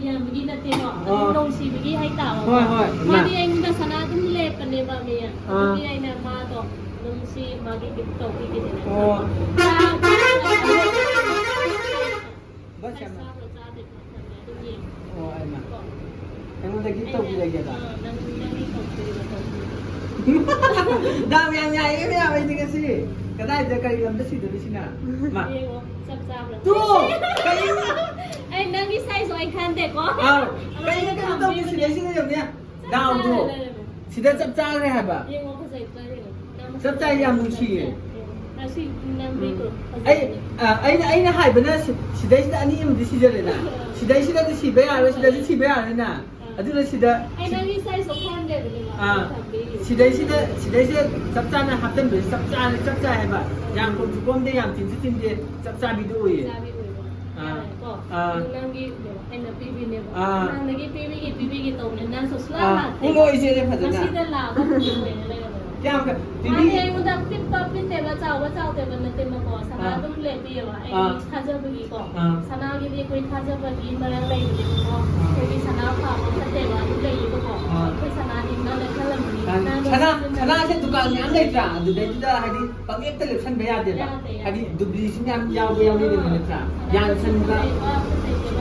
ꯌꯥꯝꯕꯒꯤ ꯅꯠꯇꯦꯀꯣ꯫ ꯑꯗꯨꯝ ꯑꯥ꯫ ꯅꯨꯡꯁꯤꯕꯒꯤ ꯍꯥꯏꯇꯥꯕꯀꯣ꯫ ꯍꯣꯏ, ꯍꯣꯏ, ꯏꯃꯥ꯫ ꯃꯥꯗꯤ ꯑꯩꯉꯣꯟꯗ ꯁꯅꯥ ꯑꯗꯨꯝ ꯂꯦꯞꯄꯅꯦꯕ, ꯃꯤ꯫ ꯑꯥ꯫ ꯑꯗꯨꯒꯤ ꯑꯩꯅ ꯃꯥꯗꯣ ꯑꯗꯨꯝ ꯁꯤ ꯃꯥꯒꯤ gift ꯇꯧꯕꯤꯒꯦꯅ ꯑꯣ꯫ ꯈꯟꯕ꯫ ꯕꯁ ꯌꯥꯝꯅ ꯆꯥꯕ꯭ꯔꯥ ꯆꯥꯗꯦ ꯈꯪꯗꯕꯅꯦ, ꯑꯗꯨꯝ ꯌꯦꯡꯉꯣ꯫ ꯑꯣ, ꯑꯩꯃ꯫ ꯀꯣ꯫ ꯑꯩꯉꯣꯟꯗ gift ꯑꯩꯅ, ꯇꯧꯕꯤꯔꯒꯦꯕ? ꯑꯥ, ꯅꯪ, ꯅꯪꯒꯤ ꯇꯧꯕꯤꯔꯒꯦ, ꯇꯧꯕꯤꯔꯒꯦ꯫ ꯗꯥꯎ ꯌꯥꯝ ꯌꯥꯏꯌꯦ ꯃꯌꯥꯝ, ꯑꯩꯗꯤ ꯉꯁꯤ꯫ ꯀꯗꯥꯏꯗ ꯀꯔꯤ ꯂꯝꯗ ꯁꯤꯗꯣꯔꯤꯁꯤꯅ? ꯃꯥ꯫ ꯌꯦꯡꯉꯣ, ꯆꯞ ꯆꯥꯕ꯭ꯔꯥ? ꯇꯨ! ꯀꯔꯤ? ꯑꯩ ꯅꯪꯒꯤ size ꯑꯣꯏ ꯈꯟꯗꯦꯀꯣ꯫ ꯑꯥꯎ꯫ ꯑꯗꯣ ꯀꯩꯅꯣ ꯑꯩꯅ ꯀꯩꯅꯣ ꯇꯧꯒꯦ ꯊꯝꯕꯤꯕꯅꯦ꯫ ꯁꯤꯗꯩꯁꯤꯗ ꯌꯦꯡꯉꯨꯅꯦ꯫ ꯆꯞ ꯗꯥꯎꯗꯣ꯫ ꯆꯥꯔ ꯂꯩꯔꯝꯃꯦ꯫ ꯁꯤꯗ ꯆꯞ ꯆꯥꯔꯦ ꯍꯥꯏꯕ꯫ ꯌꯦꯡꯉꯣ, ꯐꯖꯩ, ꯐꯖꯩ, ꯌꯦꯡꯉꯣ꯫ ꯆꯞ ꯆꯥꯏ, ꯌꯥꯝ ꯅꯨꯡꯁꯤꯌꯦ꯫ ꯌꯦꯡꯉꯣ꯫ ꯉꯁꯤ ꯅꯪꯗꯤ ꯎꯝ꯫ ꯀꯣ ꯑꯩ, ꯐꯖꯩ꯫ ꯑ, ꯑꯩꯅ, ꯑꯩꯅ ꯍꯥꯏꯕꯅ ꯁꯤ-, ꯁꯤꯗꯩꯁꯤꯗ ꯑꯅꯤ ꯑꯃꯗꯤ ꯁꯤꯖꯜꯂꯦꯅ꯫ ꯁꯤꯗꯩꯁꯤꯗꯗꯤ ꯁꯤꯕ ꯌꯥꯔꯣꯏ, ꯁꯤꯗꯁꯨ ꯁꯤꯕ ꯌꯥꯔꯣꯏꯅ꯫ ꯑꯥ꯫ ꯑꯗꯨꯅ ꯁꯤꯗ ꯑꯩ ꯁꯤ-, ꯅꯪꯒꯤ size ꯁꯨꯛꯐꯪꯗꯦꯕꯅꯦꯕ, ꯑꯥ꯫ ꯊꯝꯕꯤꯔꯤꯁꯦ꯫ ꯁꯤꯗꯩꯁꯤꯗ, ꯁꯤꯗꯩꯁꯤꯗ ꯆꯞ ꯆꯥꯅ ꯍꯥꯞꯆꯤꯟꯕꯁꯦ ꯆꯞ ꯆꯥꯅ, ꯆꯞ ꯆꯥꯏ ꯍꯥꯏꯕ꯫ ꯌꯥꯝ ꯀꯣꯝꯁꯨ ꯀꯣꯝꯗꯦ, ꯌꯥꯝ ꯆꯤꯟꯁꯨ ꯆꯤꯟꯗꯦ, ꯆꯞ ꯆꯥꯕꯤꯗꯨ ꯑꯣꯏꯌꯦ꯫ ꯆꯞ ꯆꯥꯕꯤ ꯑꯣꯏꯕ꯫ ꯑꯥ꯫ ꯌꯥꯔꯦꯀꯣ? ꯑꯥ꯫ ꯑꯗꯨ ꯅꯪꯒꯤ ꯑꯩꯅ ꯄꯤꯕꯤꯅꯦꯕ꯫ ꯑꯥ꯫ ꯅꯍꯥꯟꯗꯒꯤ ꯄꯤꯕꯤꯒꯦ, ꯄꯤꯕꯤꯒꯦ ꯇꯧꯕꯅꯦ꯫ ꯅꯪꯁꯨ ꯁꯨꯡꯂꯥꯛ ꯑꯥ꯫ ꯂꯥꯛꯇꯦ꯫ ꯎꯠꯂꯣ ꯏꯆꯦꯁꯦ ꯐꯖꯅ꯫ ꯉꯁꯤꯗ ꯂꯥꯛꯑꯒ ꯄꯤꯕ ꯑꯣꯏꯅ ꯂꯩꯔꯝꯃꯦꯕ꯫ ꯀꯌꯥꯝ ꯀ-, ꯃꯥꯗꯤ ꯄꯤꯕꯤꯒꯦ? ꯑꯩꯉꯣꯟꯗ ꯄꯤꯛꯄ ꯄꯤꯛꯇꯦꯕ, ꯆꯥꯎꯕ ꯆꯥꯎꯗꯦꯕ ꯅꯠꯇꯦꯕꯀꯣ꯫ ꯁꯅꯥ ꯑꯥ꯫ ꯑꯗꯨꯝ ꯂꯦꯞꯄꯤꯑꯕ꯫ ꯑꯩ ꯑꯥ꯫ ꯊꯥꯖꯕꯒꯤꯀꯣ꯫ ꯑꯥ꯫ ꯁꯅꯥꯒꯤꯗꯤ ꯑꯩꯈꯣꯏ ꯊꯥꯖꯕꯒꯤ ꯃꯔꯝ ꯂꯩꯕꯅꯦꯕꯀꯣ꯫ ꯑꯥ꯫ ꯑꯩꯈꯣꯏꯒꯤ ꯁꯅꯥ ꯐꯕ ꯐꯠꯇꯦꯕ ꯑꯗꯨ ꯂꯩꯌꯦꯕꯀꯣ꯫ ꯑꯥ꯫ ꯑꯩꯈꯣꯏ ꯁꯅꯥꯗꯤ ꯅꯪꯅ ꯈꯜꯂꯝꯕꯅꯤ꯫ ꯁꯅꯥ, ꯅꯪꯅ ꯁꯅꯥ, ꯁꯤꯖꯤꯟꯅꯕ ꯁꯅꯥꯁꯦ ꯗꯨꯀꯥꯟ ꯃꯌꯥꯝ ꯂꯩꯇ꯭ꯔꯥ? ꯑꯗꯨꯗꯩꯗꯨꯗ ꯍꯥꯏꯗꯤ ꯄꯪꯂꯦꯞꯇ ꯂꯦꯞꯁꯟꯕ ꯌꯥꯗꯦꯕ꯫ ꯌꯥꯗꯦ, ꯌꯥꯗꯦ꯫ ꯍꯥꯏꯗꯤ ꯗꯨꯕ꯭ꯂꯤꯁꯨ ꯃꯌꯥꯝ ꯌꯥꯎꯕ ꯌꯥꯎꯅꯩꯗꯅ, ꯅꯠꯇ꯭ꯔꯥ? ꯌꯥꯟꯁꯟꯕ,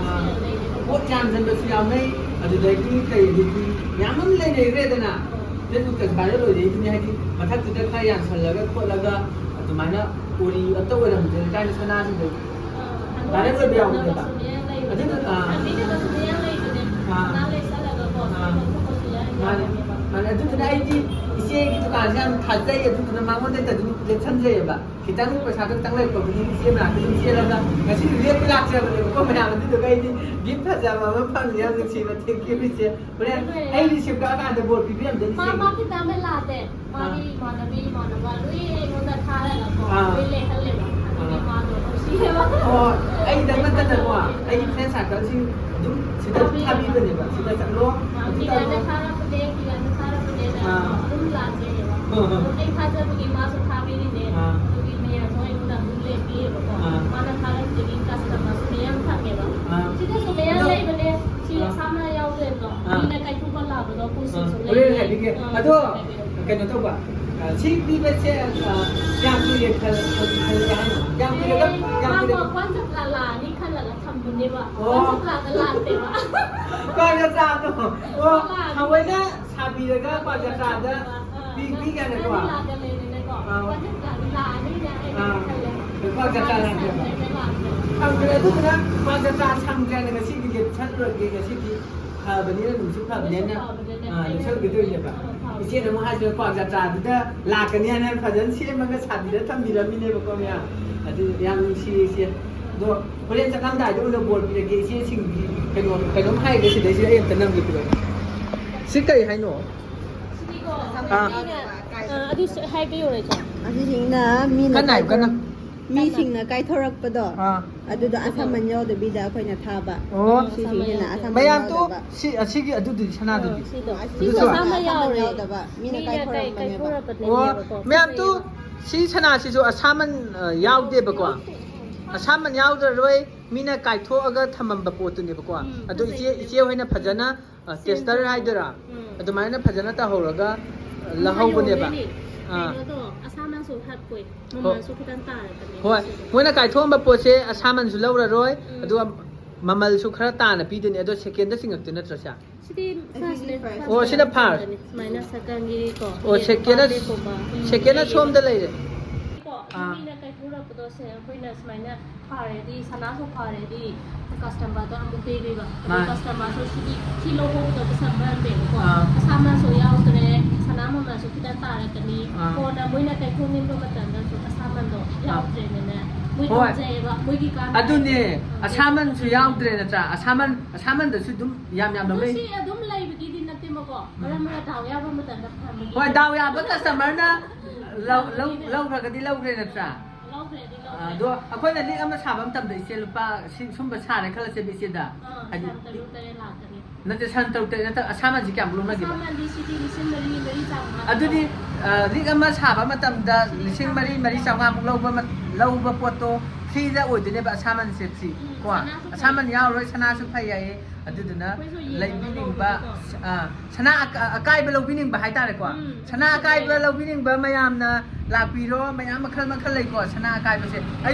ꯑꯥ, ꯄꯣꯠ ꯌꯥꯟꯁꯟꯕꯁꯨ ꯌꯥꯎꯅꯩ, ꯑꯗꯨꯗꯒꯤ ꯀꯩ ꯑꯗꯨꯗꯤ ꯃꯌꯥꯝ ꯑꯃ ꯂꯩꯅꯈ꯭ꯔꯦꯗꯅ꯫ ꯑꯥ꯫ Facebookꯇ viral ꯑꯣꯏꯔꯛꯏꯗꯨꯅꯦ, ꯍꯥꯏꯗꯤ ꯃꯊꯛꯇꯨꯗ ꯈꯔ ꯌꯥꯟꯁꯜꯂꯒ ꯈꯣꯠꯂꯒ ꯑꯗꯨꯃꯥꯏꯅ ꯑꯣꯔꯤ ꯑꯝꯇ ꯑꯣꯏꯔꯝꯗ꯭ꯔꯦ ꯀꯥꯏꯅ ꯁꯅꯥꯁꯤꯡꯗꯣ꯫ ꯑꯥ, viral ꯑꯣꯏꯕ ꯌꯥꯎꯕꯅꯦꯕ꯫ ꯊꯝꯕꯤꯅꯕꯁꯨ ꯃꯌꯥꯝ ꯂꯩꯕꯅꯦ꯫ ꯑꯗꯨꯗꯨ, ꯑꯥ꯫ ꯊꯝꯕꯤꯅꯕꯁꯨ ꯃꯌꯥꯝ ꯂꯩꯕꯅꯦ꯫ ꯑꯥ꯫ ꯁꯅꯥ ꯂꯩꯁꯜꯂꯒꯀꯣ, ꯑꯥ꯫ ꯁꯅꯥ ꯂꯧꯊꯣꯛꯄꯁꯨ ꯌꯥꯝ ꯃꯥꯅꯦ꯫ ꯌꯥꯎꯕꯅꯦꯕ꯫ ꯃꯥꯅꯦ꯫ ꯑꯗꯨꯗꯨꯅ ꯑꯩꯗꯤ ꯏꯆꯦꯒꯤ ꯗꯨꯀꯥꯟꯁꯦ ꯌꯥꯝ ꯊꯥꯖꯩ, ꯑꯗꯨꯗꯨꯅ ꯃꯉꯣꯟꯗ ꯍꯦꯛꯇ ꯑꯗꯨꯝ ꯂꯦꯞꯁꯟꯖꯩꯌꯦꯕ꯫ ꯈꯤꯇꯪ ꯄꯩꯁꯥꯗꯣ ꯈꯤꯇꯪ ꯂꯩꯔꯛꯄꯕꯨꯗꯤ ꯏꯆꯦ ꯃꯅꯥꯛꯇ ꯑꯗꯨꯝ ꯆꯦꯜꯂꯒ ꯉꯁꯤ ꯂꯦꯞꯄ ꯂꯥꯛꯆꯕꯅꯦꯕꯀꯣ ꯃꯌꯥꯝ, ꯑꯗꯨꯗꯨꯒ ꯑꯩꯗꯤ gift ꯐꯖꯕ ꯑꯃ ꯐꯪꯉꯦ, ꯌꯥꯝ ꯅꯨꯡꯁꯤꯕ, thank you ꯏꯆꯦ꯫ ꯍꯣꯔꯦꯟ ꯑꯗꯨ ꯑꯩ receipt ꯀꯛꯑꯀꯥꯟꯗ ꯕꯣꯔ ꯄꯤꯕꯤꯔꯝꯗꯣꯏꯅꯤ ꯃꯥ, ꯏꯆꯦꯒꯤ꯫ ꯃꯥ ꯈꯤꯇꯪ ꯂꯥꯛꯇꯦ꯫ ꯑꯥ꯫ ꯃꯥꯒꯤ ꯏꯃꯥꯟꯅꯕꯤ, ꯏꯃꯥꯟꯅꯕ ꯂꯣꯏ ꯑꯩꯉꯣꯟꯗ ꯊꯥꯔꯒꯀꯣ, ꯑꯥ꯫ ꯂꯣꯏ ꯂꯩꯍꯜꯂꯦꯕ꯫ ꯑꯗꯨꯒꯤ ꯑꯥ꯫ ꯃꯥꯗꯣ ꯅꯨꯡꯁꯤꯌꯦꯕ꯫ ꯑꯣ, ꯑꯩꯗꯪ ꯅꯠꯇꯅꯀꯣ, ꯑꯩꯒꯤ friend circleꯁꯤꯡ ꯑꯗꯨꯝ ꯁꯤꯗ ꯑꯗꯨꯝ ꯊꯥꯕꯤꯕꯅꯦꯕ, ꯁꯤꯗ ꯆꯠꯂꯣ, ꯑꯥ, ꯑꯗꯨ ꯀꯤꯔꯟꯗ ꯇꯧꯔꯣ꯫ ꯊꯥꯔꯛꯄꯅꯦ, ꯀꯤꯔꯟꯗ ꯊꯥꯔꯛꯄꯅꯦꯅ꯫ ꯑꯗꯨꯝ ꯂꯥꯛꯆꯩꯌꯦꯕ꯫ ꯑꯗꯨꯝ ꯑꯩ ꯊꯥꯖꯕꯒꯤ ꯃꯥꯁꯨ ꯊꯥꯕꯤꯔꯤꯅꯦ꯫ ꯑꯥ꯫ ꯑꯗꯨꯒꯤ ꯃꯌꯥꯝꯁꯨ ꯑꯩꯉꯣꯟꯗ ꯑꯗꯨꯝ ꯂꯦꯞꯄꯤꯌꯦꯕꯀꯣ꯫ ꯑꯥ꯫ ꯃꯥꯅ ꯊꯥꯔꯛꯄꯗꯒꯤ customerꯁꯨ ꯃꯌꯥꯝ ꯐꯪꯉꯦꯕ꯫ ꯑꯥ꯫ ꯁꯤꯗꯁꯨ ꯃꯌꯥꯝ ꯑꯗꯣ ꯂꯩꯕꯅꯦ꯫ ꯁꯤ ꯑꯥ꯫ ꯑꯁꯥꯝꯅ ꯌꯥꯎꯗꯦꯗꯣ꯫ ꯑꯥ꯫ ꯃꯤꯅ ꯀꯥꯏꯊꯣꯛꯄ ꯂꯥꯛꯄꯗꯣ ꯑꯥ꯫ ꯄꯣꯠꯁꯤꯡꯁꯨ ꯍꯣꯔꯦꯟ ꯂꯩꯌꯦ꯫ ꯍꯥꯏꯕꯤꯒꯦ꯫ ꯑꯥ, ꯑꯗꯣ ꯍꯥꯏꯕꯤꯌꯣ꯫ ꯀꯩꯅꯣ ꯇꯧꯕ, ꯑ, ꯁꯤ ꯄꯤꯕꯁꯦ, ꯑ, ꯀꯌꯥꯝ ꯀꯨꯏꯔꯦ ꯈꯜ-, ꯈꯜ-, ꯈꯜꯂꯦ ꯍꯥꯏꯅꯣ? ꯀꯌꯥꯝ ꯀꯨꯏꯔꯦ? ꯑꯦ, ꯀꯌꯥꯝ ꯃꯥ ꯀꯨꯏꯔꯦ? ꯃꯥ ꯀ꯭ꯋꯥꯟ ꯆꯀ꯭ꯔꯥ ꯂꯥꯛꯑꯅꯤ ꯈꯜꯂꯒ ꯊꯝꯕꯅꯦꯕ꯫ ꯑꯣ꯫ ꯀ꯭ꯋꯥꯟ ꯆꯀ꯭ꯔꯥꯗ ꯂꯥꯛꯇꯦꯕ꯫ ꯀ꯭ꯋꯥꯟ ꯆꯀ꯭ꯔꯥꯗꯣ꯫ ꯑꯣ, ꯂꯥꯛꯑꯅꯤ꯫ ꯊꯑꯣꯏꯅ ꯁꯥꯕꯤꯔꯒ ꯀ꯭ꯋꯥꯟ ꯆꯀ꯭ꯔꯥꯗ ꯑꯥ, ꯄꯤ-, ꯑꯥ, ꯄꯤꯒꯅꯤꯀꯣ? ꯂꯥꯛꯀꯅꯤꯅꯦꯀꯣ꯫ ꯑꯥ꯫ ꯀ꯭ꯋꯥꯟ ꯆꯀ꯭ꯔꯥꯗꯤ ꯂꯥꯛꯑꯅꯤꯅ ꯑꯩꯅ ꯑꯥ꯫ ꯈꯜꯂꯦ꯫ ꯀ꯭ꯋꯥꯟ ꯆꯀ꯭ꯔꯥ ꯂꯥꯛꯀꯅꯤ꯫ ꯁꯪꯗ꯭ꯔꯦ, ꯂꯥꯛꯇ꯭ꯔꯦ꯫ ꯁꯪꯗ꯭ꯔꯦ, ꯑꯗꯨꯗꯨꯅ ꯀ꯭ꯋꯥꯟ ꯆꯀ꯭ꯔꯥ ꯁꯪꯗ꯭ꯔꯦꯅ ꯉꯁꯤꯒꯤ ꯂꯦꯞꯁꯜꯂꯨꯔꯒꯦ, ꯉꯁꯤꯗꯤ ꯐꯕꯅꯤꯅ, ꯅꯨꯃꯤꯠꯁꯨ ꯐꯕꯅꯤꯅ, ꯑꯗꯨꯁꯨ ꯐꯕꯅꯤꯅ ꯑꯥ, ꯑꯩꯅ ꯂꯦꯞꯁꯜꯂꯨꯒꯦ ꯇꯧꯔꯤꯅꯦꯕ꯫ ꯑꯥ, ꯐꯕꯅꯤꯅ꯫ ꯏꯆꯦꯅ ꯑꯃꯨꯛ ꯍꯥꯏꯁꯤꯅ ꯀ꯭ꯋꯥꯛ ꯖꯇ꯭ꯔꯥꯗꯨꯗ ꯂꯥꯛꯀꯅꯤ ꯍꯥꯏꯅ ꯐꯖꯅ ꯁꯦꯝꯃꯒ ꯁꯥꯕꯤꯔ ꯊꯝꯕꯤꯔꯝꯃꯤꯅꯦꯕꯀꯣ ꯃꯌꯥꯝ꯫ ꯑꯗꯨ ꯌꯥꯝ ꯅꯨꯡꯁꯤꯌꯦ ꯏꯆꯦ꯫ ꯑꯗꯣ ꯍꯣꯔꯦꯟ ꯆꯠꯂꯝꯗꯥꯏꯗ ꯑꯣꯏꯅ ꯕꯣꯔ ꯄꯤꯔꯒꯦ ꯏꯆꯦꯁꯤꯡꯒꯤ ꯀꯩꯅꯣ, ꯀꯩꯅꯣꯝ ꯍꯥꯏꯒꯦ ꯁꯤꯗꯩꯁꯤꯗ ꯑꯩ ꯑꯝꯇ ꯅꯝꯒꯦ ꯄꯤꯔꯛꯑꯣ꯫ ꯁꯤ ꯀꯩ ꯍꯥꯏꯅꯣ? ꯁꯤꯗꯤꯀꯣ, ꯑꯥ꯫ ꯑꯩꯅ, ꯑꯥ, ꯑꯗꯨ ꯁ-, ꯍꯥꯏꯕ ꯌꯧꯔꯦꯀꯣ꯫ ꯑꯁꯤꯁꯤꯡꯅ ꯃꯤꯅ ꯀꯟꯅ ꯍꯥꯏꯌꯨ, ꯀꯟꯅ꯫ ꯀꯥꯏꯊꯣꯔꯛ-, ꯃꯤꯁꯤꯡꯅ ꯀꯥꯏꯊꯣꯔꯛꯄꯗꯣ, ꯑꯥ꯫ ꯑꯗꯨꯗꯣ ꯑꯁꯥꯃꯟ ꯌꯥꯎꯗꯕꯤꯗ ꯑꯩꯈꯣꯏꯅ ꯊꯥꯕ꯫ ꯑꯣ꯫ ꯁꯤꯁꯤꯡꯁꯤꯅ ꯑꯁꯥꯃꯟ ꯃꯌꯥꯝꯗꯣ ꯌꯥꯎꯗꯕ꯫ ꯁꯤ, ꯑꯁꯤꯒꯤ ꯑꯗꯨꯗꯤ ꯁꯅꯥꯗꯨꯗꯤ? ꯑꯥ, ꯁꯤꯗꯣ꯫ ꯑꯗꯨꯁꯨ ꯁꯤꯁꯨ ꯑꯁꯥꯃꯟ ꯑꯁꯥꯃꯟ ꯌꯥꯎꯔꯦ꯫ ꯌꯥꯎꯗꯕ ꯃꯤꯅ ꯃꯤꯅ ꯀꯥꯏ-, ꯀꯥꯏꯊꯣꯔꯛꯄꯅꯦꯕ꯫ ꯀꯥꯏꯊꯣꯔꯛꯄꯅꯦꯕꯀꯣ꯫ ꯑꯣ, ꯃꯌꯥꯝꯗꯣ ꯁꯤ ꯁꯅꯥꯁꯤꯁꯨ ꯑꯁꯥꯃꯟ, ꯑ, ꯌꯥꯎꯗꯦꯕꯀꯣ꯫ ꯑꯁꯥꯃꯟ ꯌꯥꯎꯗ꯭ꯔꯔꯣꯏ, ꯃꯤꯅ ꯀꯥꯏꯊꯣꯛꯑꯒ ꯊꯝꯃꯝꯕ ꯄꯣꯠꯇꯨꯅꯦꯕꯀꯣ꯫ ꯎꯝ, ꯑꯗꯣ ꯏꯆꯦ, ꯐꯖꯩꯌꯦ꯫ ꯏꯆꯦ ꯍꯣꯏꯅ ꯐꯖꯅ, ꯑ, ꯁꯦꯝ-, tester ꯍꯥꯏꯗꯣꯏꯔꯥ? ꯎꯝ꯫ ꯑꯗꯨꯃꯥꯏꯅ ꯐꯖꯅ ꯇꯧꯍꯧꯔꯒ, ꯑ, ꯑꯃ ꯂꯧꯍꯧꯕꯅꯦꯕ꯫ ꯌꯧꯔꯦꯅꯦ꯫ ꯑꯥ꯫ ꯀꯩꯅꯣꯗꯣ, ꯑꯁꯥꯃꯟꯁꯨ ꯍꯥꯞꯄꯣꯏ꯫ ꯍꯣ-, ꯃꯃꯜꯁꯨ ꯈꯤꯇꯪ ꯇꯥꯔꯛꯀꯅꯤ ꯍꯣꯏ꯫ ꯁꯤꯗꯤ꯫ ꯃꯣꯏꯅ ꯀꯥꯏꯊꯣꯛꯑꯝꯕ ꯄꯣꯠꯁꯦ ꯑꯁꯥꯃꯟꯁꯨ ꯂꯧꯔꯔꯣꯏ, ꯎꯝ꯫ ꯑꯗꯨꯒ ꯃꯃꯜꯁꯨ ꯈꯔ ꯇꯥꯅ ꯄꯤꯗꯣꯏꯅꯦ꯫ ꯑꯗꯣ secondꯗ ꯆꯤꯡꯉꯛꯇꯣꯏ ꯅꯠꯇ꯭ꯔꯣ ꯁꯦ? ꯁꯤꯗꯤ ꯑꯁꯤꯗꯤ first, first꯫ First꯫ ꯑꯣ, ꯁꯤꯅ first꯫ ꯁꯨꯃꯥꯏꯅ ꯁꯀꯪꯒꯤ ꯀꯣ, ꯑꯣ, secondꯅ, ꯄꯥꯝꯕꯤꯒꯨꯝꯕ꯫ ꯎꯝ, secondꯅ ꯂꯩꯌꯦ꯫ ꯁꯣꯝꯗ ꯂꯩꯔꯦ꯫ ꯀꯣ, ꯑꯗꯨ ꯑꯥ꯫ ꯃꯤꯅ ꯀꯥꯏꯊꯣꯔꯛꯄꯗꯣ ꯁꯦ, ꯑꯩꯈꯣꯏꯅ ꯁꯨꯃꯥꯏꯅ ꯐꯔꯗꯤ, ꯁꯅꯥꯁꯨ ꯐꯔꯗꯤ, customerꯗꯣ ꯑꯃꯨꯛ ꯄꯤꯕꯤꯕ꯫ ꯑꯗꯨ ꯃꯥꯅꯦ꯫ Customerꯁꯨ ꯁꯤꯗꯤ ꯁꯤ ꯂꯧꯍꯧꯕꯗꯣ customer ꯅꯠꯇꯦꯕꯀꯣ꯫ ꯑꯥ꯫ ꯑꯁꯥꯃꯟꯁꯨ ꯌꯥꯎꯗ꯭ꯔꯦ, ꯁꯅꯥ ꯃꯃꯜꯁꯨ ꯈꯤꯇꯪ ꯇꯥꯔꯛꯀꯅꯤ꯫ ꯑꯥ꯫ ꯀꯣꯟꯅ ꯃꯣꯏꯅ ꯀꯥꯏꯊꯣꯛꯅꯤꯡꯕ ꯃꯇꯝꯗꯁꯨ ꯑꯁꯥꯃꯟꯗꯣ ꯑꯥ꯫ ꯌꯥꯎꯗ꯭ꯔꯦꯅꯅꯦ꯫ ꯃꯣꯏ ꯍꯣꯏ꯫ ꯇꯣꯡꯖꯩꯌꯦꯕ, ꯃꯣꯏꯒꯤ ꯀꯥꯟꯅꯕ꯫ ꯑꯗꯨꯅꯦ, ꯑꯥ, ꯑꯁꯥꯃꯟꯁꯨ ꯌꯥꯎꯗ꯭ꯔꯦ ꯅꯠꯇ꯭ꯔꯥ? ꯑꯁꯥꯃꯟ, ꯑꯁꯥꯃꯟꯗꯁꯨ ꯑꯗꯨꯝ ꯌꯥꯝ ꯌꯥꯝ ꯑꯗꯨ ꯂꯧꯅꯩ꯫ ꯁꯤ ꯑꯗꯨꯝ ꯂꯩꯕꯒꯤꯗꯤ ꯅꯠꯇꯦꯕꯀꯣ꯫ ꯎꯝ꯫ ꯃꯔꯛ ꯃꯔꯛ ꯗꯥꯎ ꯌꯥꯕ ꯃꯇꯝꯗ ꯐꯪꯕꯒꯤ꯫ ꯍꯣꯏ, ꯗꯥꯎ ꯌꯥꯕ customerꯅ ꯂꯧ-, ꯂꯧ-, ꯂꯧꯈ꯭ꯔꯒꯗꯤ ꯂꯧꯈ꯭ꯔꯦ ꯅꯠꯇ꯭ꯔꯥ? ꯂꯧꯈ꯭ꯔꯦꯗꯤ ꯂꯧꯈ꯭ꯔꯦ꯫ ꯑꯗꯣ ꯑꯩꯈꯣꯏꯅ ꯂꯤꯛ ꯑꯃ ꯁꯥꯕ ꯃꯇꯝꯗ ꯏꯆꯦ ꯂꯨꯄꯥ ꯁꯤ-, ꯁꯨꯝꯕ ꯁꯥꯔꯦ ꯈꯜꯂꯁꯦꯕ ꯏꯆꯦꯗ꯫ ꯑꯥ, ꯍꯥꯏꯗꯤ ꯁꯥ ꯇꯔꯨꯛ ꯇꯔꯦꯠ ꯂꯥꯛꯀꯅꯤ꯫ ꯅꯠꯇꯦ, ꯁꯟ ꯇꯔꯨꯛ ꯇꯔꯦꯠ ꯅꯠꯇ꯭ꯔꯒ ꯑꯁꯥꯃꯟꯁꯤ ꯀꯌꯥꯃꯨꯛ ꯂꯧꯅꯒꯦꯕ? ꯑꯁꯥꯃꯟꯗꯤ ꯁꯤꯗꯤ ꯂꯤꯁꯤꯡ ꯃꯔꯤ, ꯃꯔꯤ ꯆꯥꯝꯃꯉꯥ꯫ ꯑꯗꯨꯗꯤ, ꯑ, ꯂꯤꯛ ꯑꯃ ꯁꯥꯕ ꯃꯇꯝꯗ ꯂꯤꯁꯤꯡ ꯃꯔꯤ, ꯃꯔꯤ ꯆꯥꯝꯃꯉꯥꯃꯨꯛ ꯂꯧꯕ ꯃ-, ꯂꯧꯕ ꯄꯣꯠꯇꯣ ꯐ꯭ꯔꯤꯗ ꯑꯣꯏꯗꯣꯏꯅꯦꯕ, ꯑꯁꯥꯃꯟꯁꯦ ꯐ꯭ꯔꯤ꯫ ꯎꯝ, ꯀꯣ, ꯁꯅꯥꯁꯨ ꯐꯩ꯫ ꯑꯁꯥꯃꯟ ꯌꯥꯎꯔꯣꯏ, ꯁꯅꯥꯁꯨ ꯐꯩ ꯍꯥꯏꯌꯦ꯫ ꯑꯗꯨꯗꯨꯅ ꯑꯩꯈꯣꯏꯁꯨ ꯌꯦꯡꯉꯒ ꯂꯩꯕꯤꯅꯤꯡꯕ, ꯂꯧꯕꯀꯣ꯫ ꯑ, ꯁꯅꯥ ꯑꯀ-, ꯑꯀꯥꯏꯕ ꯂꯧꯕꯤꯅꯤꯡꯕ ꯍꯥꯏꯇꯥꯔꯦꯀꯣ꯫ ꯎꯝ, ꯁꯅꯥ ꯑꯗꯨꯁꯨ